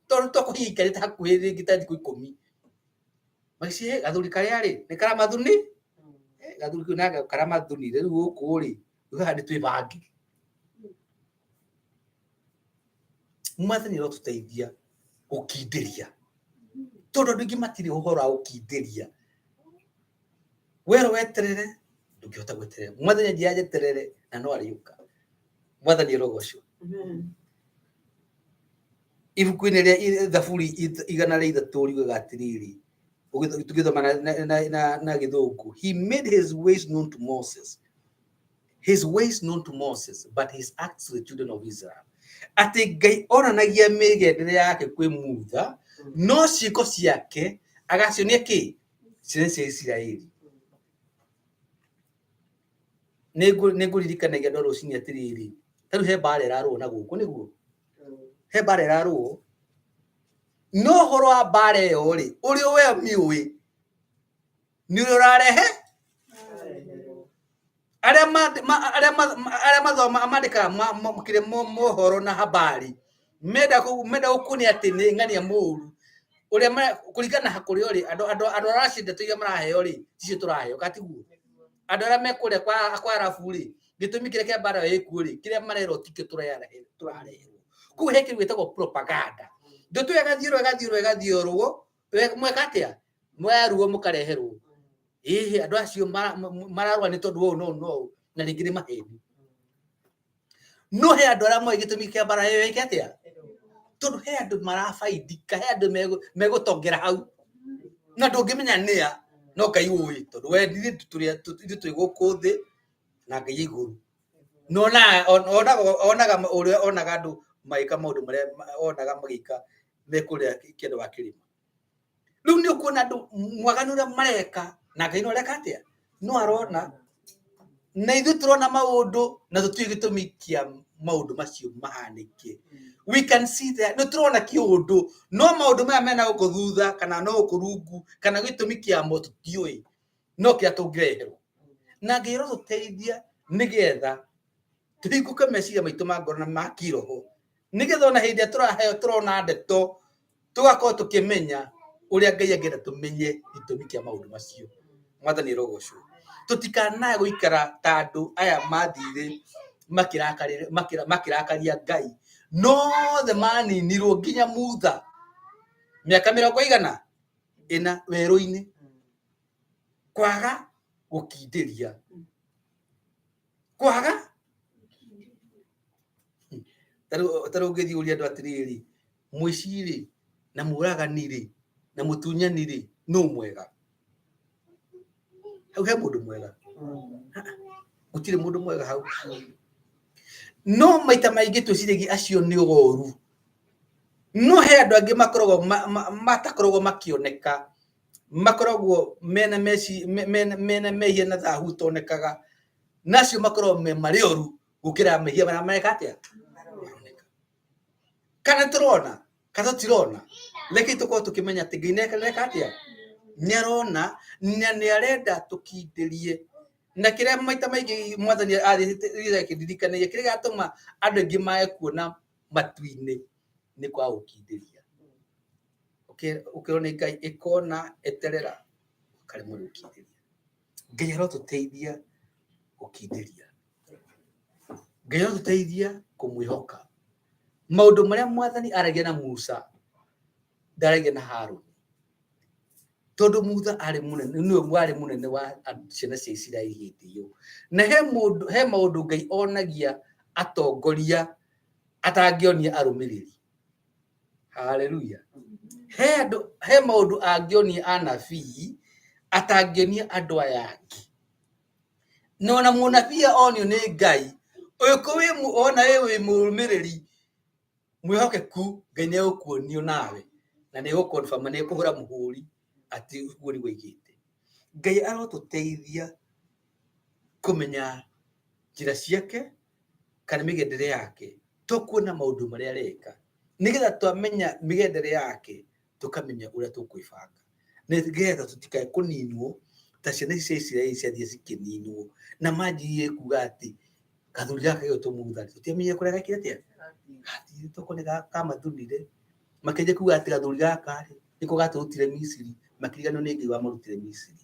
Speaker 4: Tondũ tokũhinya ikarĩte hakuhĩ rĩngĩ ta thikũ 10, magĩcihe gathuri karĩa rĩ nĩ karamathuni, gathuri kau nake karamathuni rĩu gũkũ rĩ, rĩu haha nĩ twĩbange. Mwathani arotũteithia gũkindĩria, tondũ andũ aingĩ matirĩ ũhoro wa gũkindĩria. Werwo weterere, ndũngĩhota gweterera. Mwathani anjĩra njeterere na no arĩũka. Mwathani arogocwo. Ibuku-inĩ rĩa Thaburi 103 riugaga atĩrĩrĩ, tũgĩthoma na Gĩthũngũ, "He made his ways known to Moses, his ways known to Moses, but his acts to the children of Israel." Atĩ Ngai onanagia mĩgendere yake kwĩ Mutha, no ciĩko ciake agacionia kĩ? Ciana cia Isiraeli. Nĩ ngũririkanagia andũ a rũcinĩ atĩrĩrĩ, ta rĩu he mbara ĩrarũo na gũkũ, nĩguo he mbara ĩrarũo, no ũhoro wa mbara ĩyo rĩ, ũrĩa we mĩũĩ nĩ ũrĩa ũrarehe arĩa mathoma mandĩkaga kĩrĩa mohoro na habari, menda gũkuonia atĩ nĩ ng'ania mũru ũrĩa kũringana na kũrĩa ũrĩ. Andũ arĩa acio ndeto iria maraheo rĩ, ticio tũraheo katiguo. Andũ arĩa me kũrĩa kwa arabu rĩ, gĩtũmi kĩrĩa kĩa mbara ĩyo ĩkuo rĩ, kĩrĩa marerwo tikĩo tũrareherwo. Koguo he kĩndũ gĩtagwo propaganda. Ndeto ĩyo ĩgathiũrwo, ĩgathiũrwo, ĩgathiũrwo, mweka atĩa? Mwaruo mũkareherwo ĩhĩ, andũ acio mararũa nĩ tondũ ũũ no no na rĩngĩ nĩ maheni. No he andũ arĩa moĩ gĩtũmi kĩa mbara ĩyo ĩke atĩa, tondũ he andũ marabaidika, he andũ megũtongera hau, na ndũngĩmenya nĩa, no Ngai ũĩ, tondũ we ithuĩ twĩ gũkũ thĩ na Ngai e igũrũ. No onaga ũrĩa onaga andũ magĩka maũndũ marĩa onaga magĩka me kũrĩa kĩanda wa kĩrĩma. Rĩu nĩ ũkuona andũ mwaganu ũrĩa mareka, na Ngai no areka atĩa? No arona. Na ithuĩ tũrona maũndũ na tũtiũĩ gĩtũmi kĩa maũndũ macio mahanĩke. We can see that nĩ tũrona kĩũndũ, no maũndũ maya mena gũkũ thutha kana no gũkũ rungu kana gĩtũmi kĩamo tũtiũĩ. No kĩrĩa tũngĩreherwo na Ngai arotũteithia nĩgetha tũhingũke meciria maitũ ma ngoro na ma kĩroho, nĩgetha ona hĩndĩ ĩrĩa tũraheo tũrona ndeto tũgakorwo tũkĩmenya ũrĩa Ngai angĩenda tũmenye gĩtũmi kĩa maũndũ macio. Mwathani arogocwo. Tũtikanae gũikara ta andũ aya mathire makĩrakaria Ngai, nothe maninirwo nginya Mutha mĩaka 40 werũ-inĩ, kwaga gũkindĩria, kwaga tarĩu ũngĩthiĩ ũrie andũ atĩrĩrĩ, mũici rĩ na mũragani rĩ na mũtunyani rĩ, nũ mwega? Hau he mũndũ mwega? Gũtirĩ mũndũ mwega hau. No maita maingĩ twĩciragia acio nĩ oru, no he andũ angĩ makoragwo matakoragwo makĩoneka, makoragwo mena meci mena mena mehia na thahu ũtonekaga, na acio makoragwo me marĩ oru gũkĩra mehia marĩa mareka atĩa maroneka. Kana tũrona kana tũtirona, reke tũkorwo tũkĩmenya atĩ Ngai nĩareka atĩa, nĩarona na nĩarenda tũkindĩrie. Na kĩrĩa maita maingĩ mwathani athiĩte akĩndirikanagia, kĩrĩa gĩatũma andũ aingĩ mage kuona matu-inĩ nĩ kwaga gũkindĩria. Ũkerwo nĩ Ngai ĩkona eterera, ũkaremwo nĩ gũkindĩria. Ngai arotũteithia gũkindĩria. Ngai arotũteithia kũmwĩhoka. Maũndũ marĩa mwathani aragia na Musa, ndaragia na Harũni. Tondũ Musa arĩ mũnene, nĩwe warĩ mũnene wa ciana cia Isiraeli hĩndĩ ĩyo. Na he mũndũ, he maũndũ Ngai onagia atongoria atangĩonia arũmĩrĩri. Haleluya. He andũ, he maũndũ angĩonia anabii atangĩonia andũ aya angĩ. Na ona mũnabii onio nĩ Ngai, ũyũ wĩ ona wĩ wĩ mũrũmĩrĩri mwĩhokeku, Ngai nĩ egũkuonio nawe na nĩ egũ confirm, nĩ ekũhũra mũhũri atĩ ũguo nĩguo aigĩte. Ngai arotũteithia kũmenya njĩra ciake kana mĩgendere yake, to kuona maũndũ marĩa areka, nĩgetha twamenya mĩgendere yake tũkamenya ũrĩa tũkwĩbanga, nĩgetha tũtikae kũninwo ta ciana ici cia Isiraeli ciathiĩ cikĩninwo, na manjirie kuga atĩ gathuri gaka getwo Mutha tũtiamenyire kũrĩa gekire atĩa, gathire toko nĩ kamathunire, makĩanjia kuga atĩ gathuri gaka rĩ nĩko gatũrutire Misiri, makĩriganĩrwo nĩ Ngai wamarutire Misiri.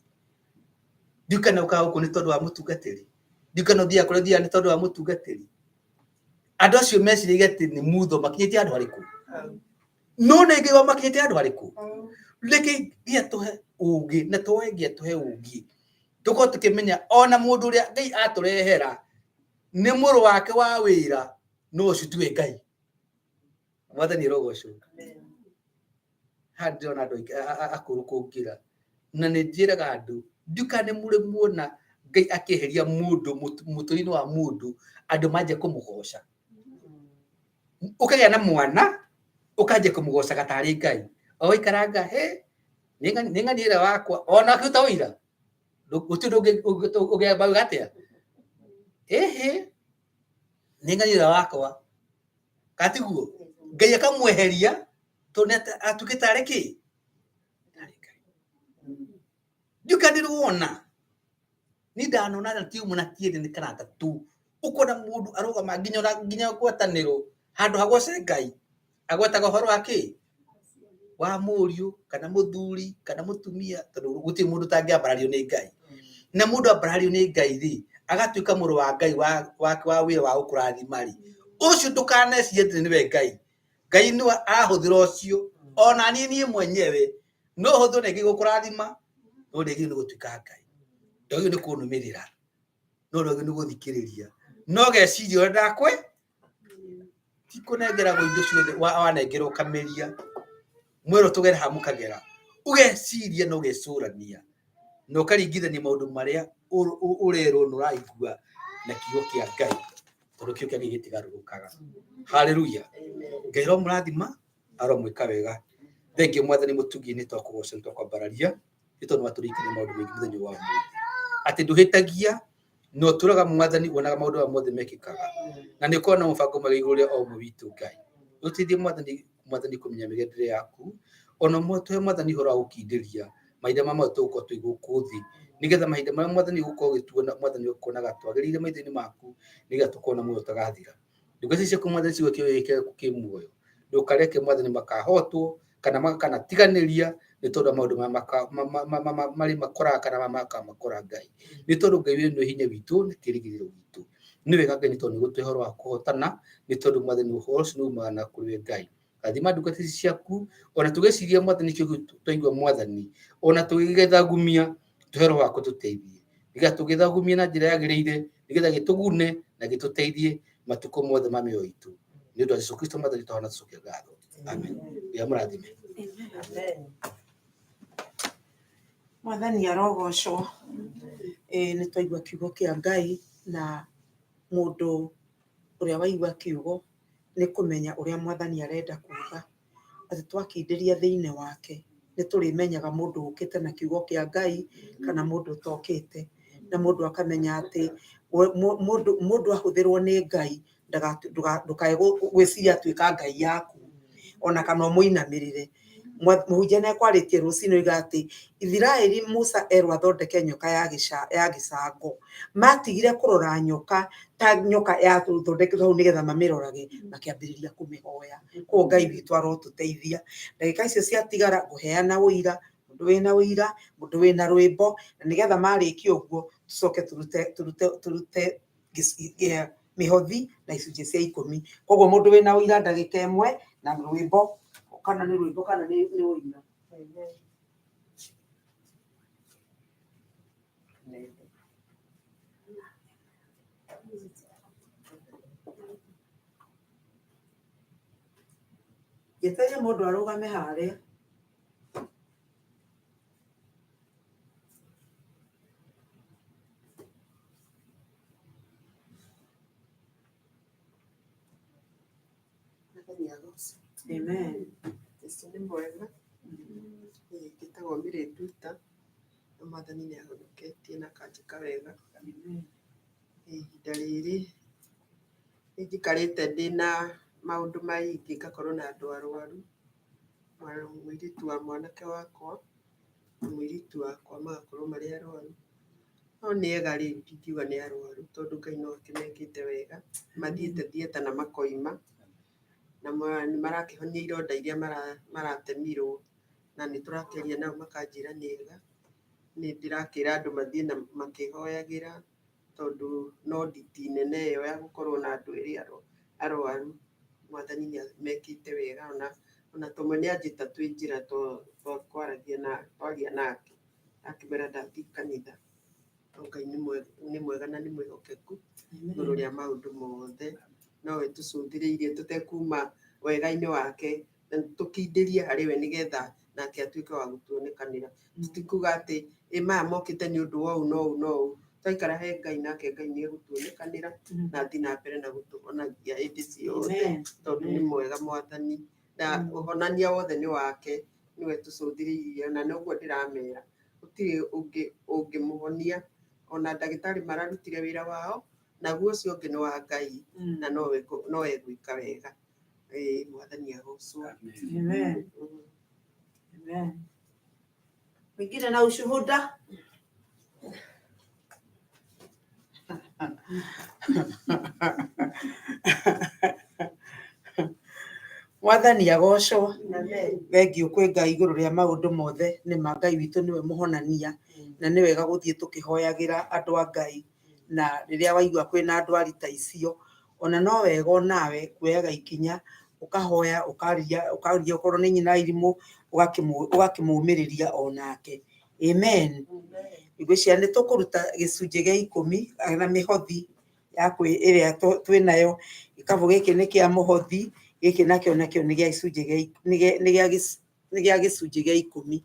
Speaker 4: Ndiũĩ kana ũkaga gũkũ nĩ tondũ wa mũtungatĩri, ndiũĩ kana ũthiaga kũrĩa ũthiaga nĩ tondũ wa mũtungatĩri. Andũ acio meciragia atĩ nĩ mutho makinyĩtie handũ harĩkũ, no nĩ Ngai wamakinyĩtie handũ harĩkũ. Reke Ngai atũhe ũgĩ, na tũhoe Ngai atũhe ũgĩ, tũkorwo tũkĩmenya ona mũndũ ũrĩa Ngai atũrehera nĩ mũrũ wake wa wĩra, no ũcio tiwe Ngai. Mwathani arogocwo. Haha ndĩrona andũ aingĩ akũrũ kũngĩra, na nĩ njĩraga andũ ndiũĩ kana nĩ mũrĩ muona Ngai akĩeheria mũndũ mũtũrĩre-inĩ wa mũndũ, andũ manjia kũmũgoca. Ũkagĩa na mwana ũkanjia kũmũgocaga tarĩ Ngai, o waikaranga hĩ nĩ ng'ania ĩrĩa wakwa ona akĩruta ũira gũtirĩ ũndũ ũngĩamba uga atĩa, ĩhĩ nĩ ng'ania ĩrĩa wakwa, kana tiguo? Ngai akamweheria tondũ nĩ atuĩkĩte arĩ kĩ? Arĩ Ngai. Ndiũĩ kana nĩ wona, niĩ ndanona na ti ũmwe na ti erĩ nĩ kana atatũ, ũkona mũndũ arũgama nginya ona nginya ngwatanĩro handũ ha goce Ngai agwetaga ũhoro wa kĩ? Wa mũriũ kana mũthuri kana mũtumia, tondũ gũtirĩ mũndũ ũtangĩambarario nĩ Ngai. Na mũndũ ambarario nĩ Ngai rĩ, agatuĩka mũrũ wa Ngai wa wa wĩra wa gũkũrathima rĩ, ũcio ndũkanecirie atĩ nĩwe Ngai. Ngai nĩwe arahũthĩra ũcio, ona niĩ niĩ mwenyewe no hũthĩrwo nĩ Ngai gũkũrathima, no ndĩagĩrĩirwo nĩ gũtuĩka Ngai. Ndwagĩrĩirwo nĩ kũnũmĩrĩra, no ndwagĩrĩirwo nĩ gũthikĩrĩria. No geciria ũrĩa ndakwe, ti kũnengeragwo indo ciothe wanengerwo ũkamĩria, mwerwo tũgere haha mũkagera. Ũgeciria na ũgecũrania na ũkaringithania maũndũ marĩa ũrerwo na ũraigua na kiugo kĩa Ngai, tondũ kiugo kĩa Ngai gĩtigarũrũkaga. Haleluya. Ngai aromũrathima, aromwĩka wega. Thengiũ Mwathani mũtugi, nĩ twakũgoca, nĩ twakwambararia, nĩ tondũ watũririkania maũndũ maingĩ mũthenya wa ũmũthĩ. Atĩ ndũhĩtagia, na ũtũraga Mwathani wonaga maũndũ maya mothe mekĩkaga. Na nĩ ũkoragwo na mũbango mwega igũrũ rĩa o ũmwe witũ Ngai. Ũteithie Mwathani, Mwathani kũmenya mĩgendere yaku, ona tũhe Mwathani ũhoro wa gũkindĩria mahinda maya mothe tũgũkorwo twĩ gũkũ thĩ. Nĩgetha mahinda marĩa Mwathani ũgũkorwo ũgĩtuona, Mwathani ũkuonaga twagĩrĩire maitho-inĩ maku, nĩgetha tũkorwo na muoyo ũtagathira. Ndungata ici ciaku Mwathani cigwe kĩoyo gĩkĩ kĩ muoyo. Ndũkareke Mwathani makahotwo kana makanatiganĩria nĩ tondũ wa maũndũ marĩa marĩ makoraga kana marĩa makamakora Ngai. Nĩ tondũ Ngai we nĩwe hinya witũ na kĩĩrĩgĩrĩro gitũ. Nĩ wega Ngai nĩ tondũ nĩ ũgũtũhe ũhoro wa kũhotana, nĩ tondũ Mwathani ũhoro ũcio nĩ umaga na kũrĩ we Ngai. Rathima ndungata ici ciaku, ona tũgĩciria Mwathani kĩo twaigua Mwathani, ona tũgĩgĩthagumia, tũhe roho wa kũtũteithie. Nĩgetha tũgĩthagumie na njĩra yagĩrĩire, nĩgetha gĩtũgune na gĩtũteithie matukũ mothe ma mĩoyo itũ. Nĩ ũndũ wa Jesũ Kristo Mwathani twahona tũcokia ngatho. Amen. Ngai amũrathime.
Speaker 1: Mwathani arogocwo. Ĩĩ nĩ twaigua kiugo kĩa Ngai na mũndũ ũrĩa waigua kiugo nĩ kũmenya ũrĩa Mwathani arenda kuga. Atĩ twakindĩria thĩinĩ wake nĩ tũrĩmenyaga mũndũ ũkĩte na kiugo kĩa Ngai kana mũndũ ũtokĩte. Na mũndũ akamenya atĩ mũndũ ahũthĩrwo nĩ Ngai ndũkae gwĩciria atuĩka Ngai yaku ona kana ũmũinamĩrĩre. Mũhunjia nĩ ekwarĩtie rũcinĩ oiga atĩ Ithiraĩri Musa erwo athondeke nyoka ya gĩcango, matigire kũrora nyoka ta nyoka yathondeketwo hau nĩgetha mamĩrorage, makĩambĩrĩria kũmĩhoya. Koguo Ngai witũ arotũteithia. Ndagĩka icio ciatigara ngũheana ũira, mũndũ wĩna ũira, mũndũ wĩna rwĩmbo, na nĩgetha marĩkia ũguo tũcoke tũrute mĩhothi na icunjĩ cia ikũmi. Koguo mũndũ wĩna ũira ndagĩka ĩmwe na rwĩmbo, kana nĩ rwĩmbo kana nĩ ũira. Njetereire mũndũ arũgame harĩa.
Speaker 3: Mwathani agocwo.
Speaker 1: Amen.
Speaker 3: Jesũ nĩ mwega. Niĩ njĩtagwo Mary Nduta, na Mwathani nĩ ahonoketie na akanjĩka wega. Ihinda rĩrĩ nĩ njikarĩte ndĩna maũndũ maingĩ, ngakorwo na andũ arwaru, mũirĩtu wa mwanake wakwa na mũirĩtu wakwa magakorwo marĩ arwaru. No nĩ ega rĩu ndingiuga nĩ arwaru tondũ Ngai no akĩmekĩte wega, mathiĩte theatre na makoima, na nĩ marakĩhonia ironda iria maratemirwo, na nĩ tũrakĩaria nao makanjĩra nĩ ega. Nĩ ndĩrakĩra andũ mathiĩ na makĩhoyagĩra tondũ no nditi nene ĩyo ya gũkorwo na andũ erĩ arwaru. Mwathani nĩ amekĩte wega ona tũmwe nĩ anjĩta twĩ njĩra twaragia na twaria nake akĩmwĩra ndathiĩ kanitha. No Ngai nĩ mwega na nĩ mwĩhokeku igũrũ rĩa maũndũ mothe. Nowe tũcũthĩrĩirie tũtekuma wega-inĩ wake na tũkindĩrie harĩ we nĩgetha nake atuĩke wa gũtuonekanĩra. Tũtikuga atĩ ĩ maya mokĩte nĩ ũndũ wa ũũ na ũũ na ũũ. Twaikara he Ngai nake Ngai nĩ egũtuonekanĩra na athiĩ na mbere na gũtũhonagia hĩndĩ ciothe tondũ nĩ mwega Mwathani na ũhonania wothe nĩ wake, nĩwe tũcũthĩrĩirie na noguo ndĩramera. Gũtirĩ ũngĩ ũngĩmũhonia ona ndagĩtarĩ mararutire wĩra wao naguo ũcio ũngĩ nĩ wa Ngai na no egwĩka wega. Ĩĩ Mwathani agocwo.
Speaker 1: Amen. Amen. Mwingine na ushuhuda? Mwathani agocwo. Thengiũ kwĩ Ngai igũrũ rĩa maũndũ mothe. Nĩ ma Ngai witũ nĩwe mũhonania na nĩ wega gũthiĩ tũkĩhoyagĩra andũ a Ngai, na rĩrĩa waigua kwĩna ndwari ta icio, ona no wega onawe kuoyaga ikinya ũkahoya, ũkaria, ũkaria okorwo nĩ nyina irimũ ũgakĩmũmĩrĩria onake. Amen. Ngwĩciria nĩ tũkũruta gĩcunjĩ gĩa ikũmi na mĩhothi ya kwĩ ĩrĩa twĩ nayo. Gĩkabũ gĩkĩ nĩ kĩa mũhothi, gĩkĩ nakĩo nakĩo nĩ gĩa gĩcunjĩ gĩa nĩ gĩa gĩcunjĩ gĩa ikũmi.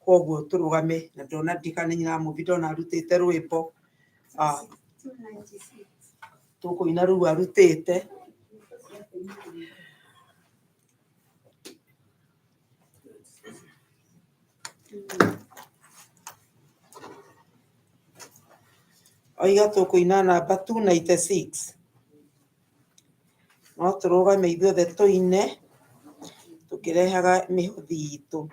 Speaker 1: Koguo tũrũgame na ndona ndikana nĩ nyina mũmbi ndona arutĩte rwĩmbo. Tũkũina rũu arutĩte. Oiga tũkũina namba 296. No tũrũgame ithuothe tũine tũkĩrehaga mĩhothi itũ.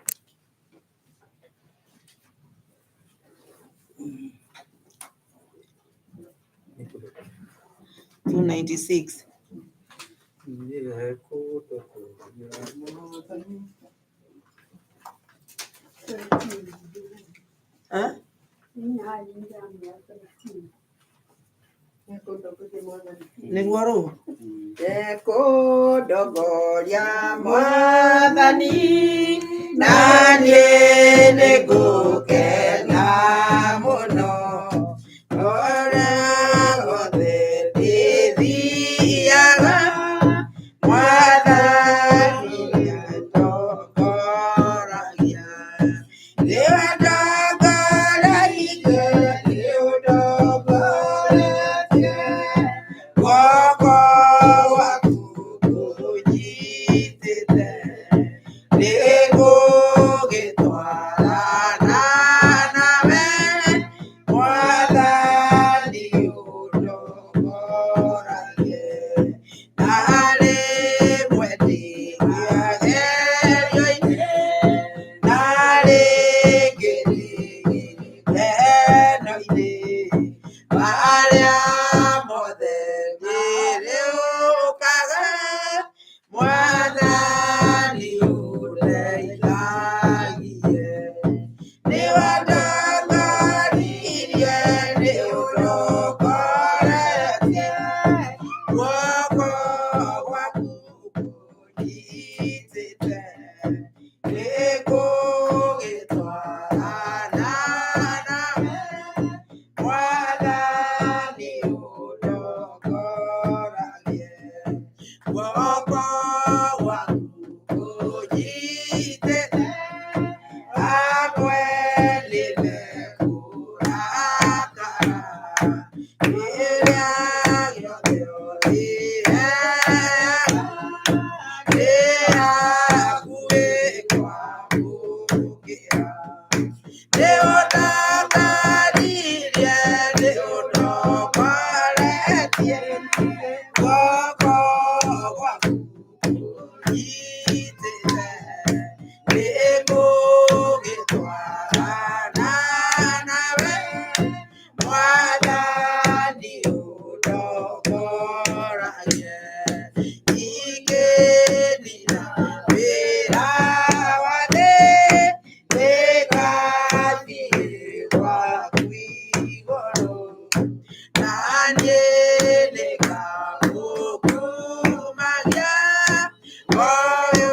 Speaker 1: 296. Eh? Nĩruo rũu. Ekũndogoria Mwathani, na niĩ nĩngũkena mũno. Kũrĩa guothe ndĩthiaga, Mwathani nĩandogoragia. Nĩwe ndongoragia, nĩũndongoretie. Guoko gwaku kũnyitĩte, nĩngũgĩtwarana nawe, Mwathani ũndongoragie. Na rĩmwe ndĩ kĩagerio-inĩ, na rĩngĩ ndĩ gĩkeno-inĩ, marĩa mothe ndĩrĩũkaga, Mwathani ũndeithagie. Nĩwandongoririe, nĩũrongoretie, guoko gwaku kũnyitĩte, nĩngũgĩtwarana nawe, Mwathani ũndongoragie. Guoko gwaku kũnyitĩte, amwe nĩmekũrakara, kĩrĩa gĩothe ũrĩheaga, nĩhakuhĩ kwamũkĩra. Nĩũndongoririe, nĩũndongoretie, guoko gwaku kũnyitĩte, nĩngũgĩtwarana nawe, Mwathani ũndongoragie. Ingĩnina wĩra wa thĩ, nĩngathiĩ gwaku igũrũ. Na niĩ nĩngagũkumagia, o we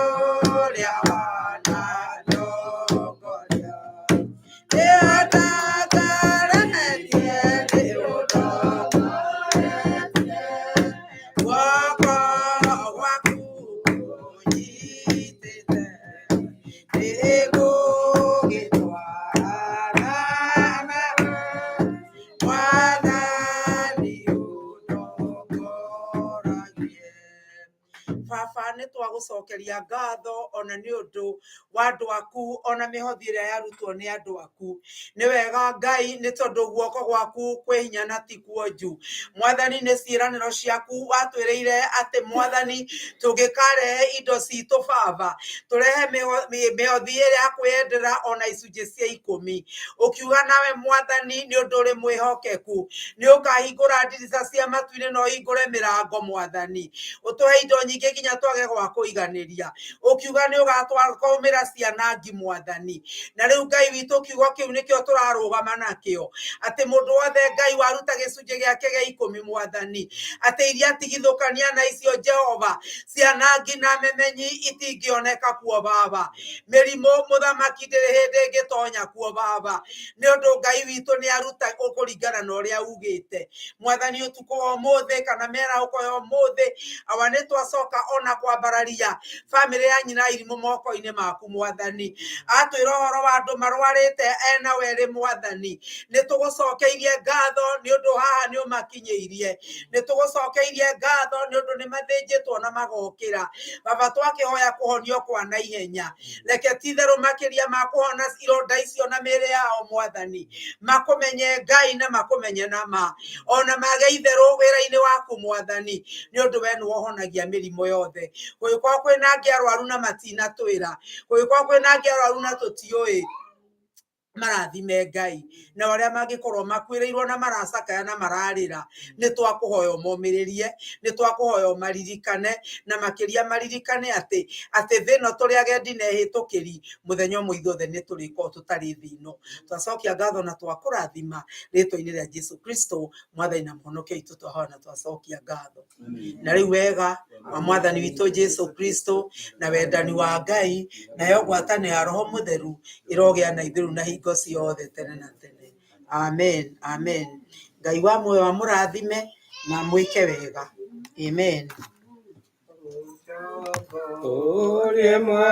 Speaker 1: ũrĩa wanandongoria. Nĩũndongoretie, nĩũndongoretie, guoko gwaku kũnyitĩte, nĩngũgĩtwarana nawe, Mwathani ũndongoragie. Baba nĩ twagũcokeria ngatho ona nĩ ũndũ wa andũ aku ona mĩhothi ĩrĩa yarutwo nĩ andũ aku. Nĩ wega Ngai nĩ tondũ guoko gwaku kwĩ hinya na ti kuonju. Mwathani nĩ ciĩranĩro ciaku watwĩrĩire atĩ Mwathani tũngĩkarehe indo citũ baba, tũrehe mĩhothi ĩrĩa ya kwĩyendera ona icunjĩ cia ikũmi. Ũkiuga nawe Mwathani nĩ ũndũ ũrĩ mwĩhokeku, nĩ ũkahingũra ndirica cia matu-inĩ na ũhingũre mĩrango Mwathani, ũtũhe indo nyingĩ nginya twage gwa kũiganĩria. Ũkiuga nĩ ũgatwaũmĩra ciana ngi Mwathani. Na rĩu Ngai witũ kiugo kĩu nĩkĩo tũrarũgama nakĩo, atĩ mũndũ wothe Ngai waruta gĩcunjĩ gĩake gĩa ikũmi Mwathani, atĩ iria tigithũkania na icio Jehova, ciana ngi na memenyi itingĩoneka kuo Baba. Mĩrimũ mũthamaki ndĩrĩ hĩndĩ ĩngĩtonya kuo Baba, nĩ ũndũ Ngai witũ nĩ aruta kũringana na ũrĩa ugĩte. Mwathani ũtukũ wa ũmũthĩ kana mĩarahũko ya ũmũthĩ, awa nĩ twacoka ona kwambararia bamĩrĩ ya nyina irimũ moko-inĩ maku Mwathani. Atwĩra ũhoro wa andũ marwarĩte ena werĩ Mwathani, nĩ tũgũcokeirie ngatho nĩ ũndũ haha nĩ ũmakinyĩirie, nĩ tũgũcokeirie ngatho nĩ ũndũ nĩ mathĩnjĩtwo na magokĩra. Baba twakĩhoya kũhonio kwa naihenya, reke titherũ makĩria ma kũhona ironda icio na mĩĩrĩ yao Mwathani, makũmenye Ngai na makũmenye na ma, ona mage itherũ wĩra-inĩ waku Mwathani, nĩ ũndũ we nĩwe ũhonagia mĩrimũ yothe. Kũngĩkorwo kwĩna angĩ arwaru na matinatwĩra, kũngĩkorwo kwĩna angĩ arwaru na tũtiũĩ, Marathime Ngai, na arĩa mangĩkorwo makuĩrĩirwo na maracakaya na mararĩra, nĩ twakũhoya ũmomĩrĩrie, nĩ twakũhoya ũmaririkane, na makĩria maririkane atĩ thĩ ĩno tũrĩ agendi na ehĩtũkĩri, mũthenya ũmwe ithuothe nĩ tũrĩkorwo tũtarĩ thĩ ĩno. Twacokia ngatho na twakũrathima rĩtwa-inĩ rĩa Jesu Kristo, mwathani na mũhonokia witũ, twahoya na twacokia ngatho. Na rĩu wega wa mwathani witũ Jesu Kristo na wendani wa Ngai nayo ngwatanĩro ya Roho Mũtheru ĩrogĩa na ithuĩ rĩu na hingo ciothe tene na tene. Amen, amen. Ngai wa muoyo amũrathime na mwĩke wega. Amen.
Speaker 3: Ũrĩa mwa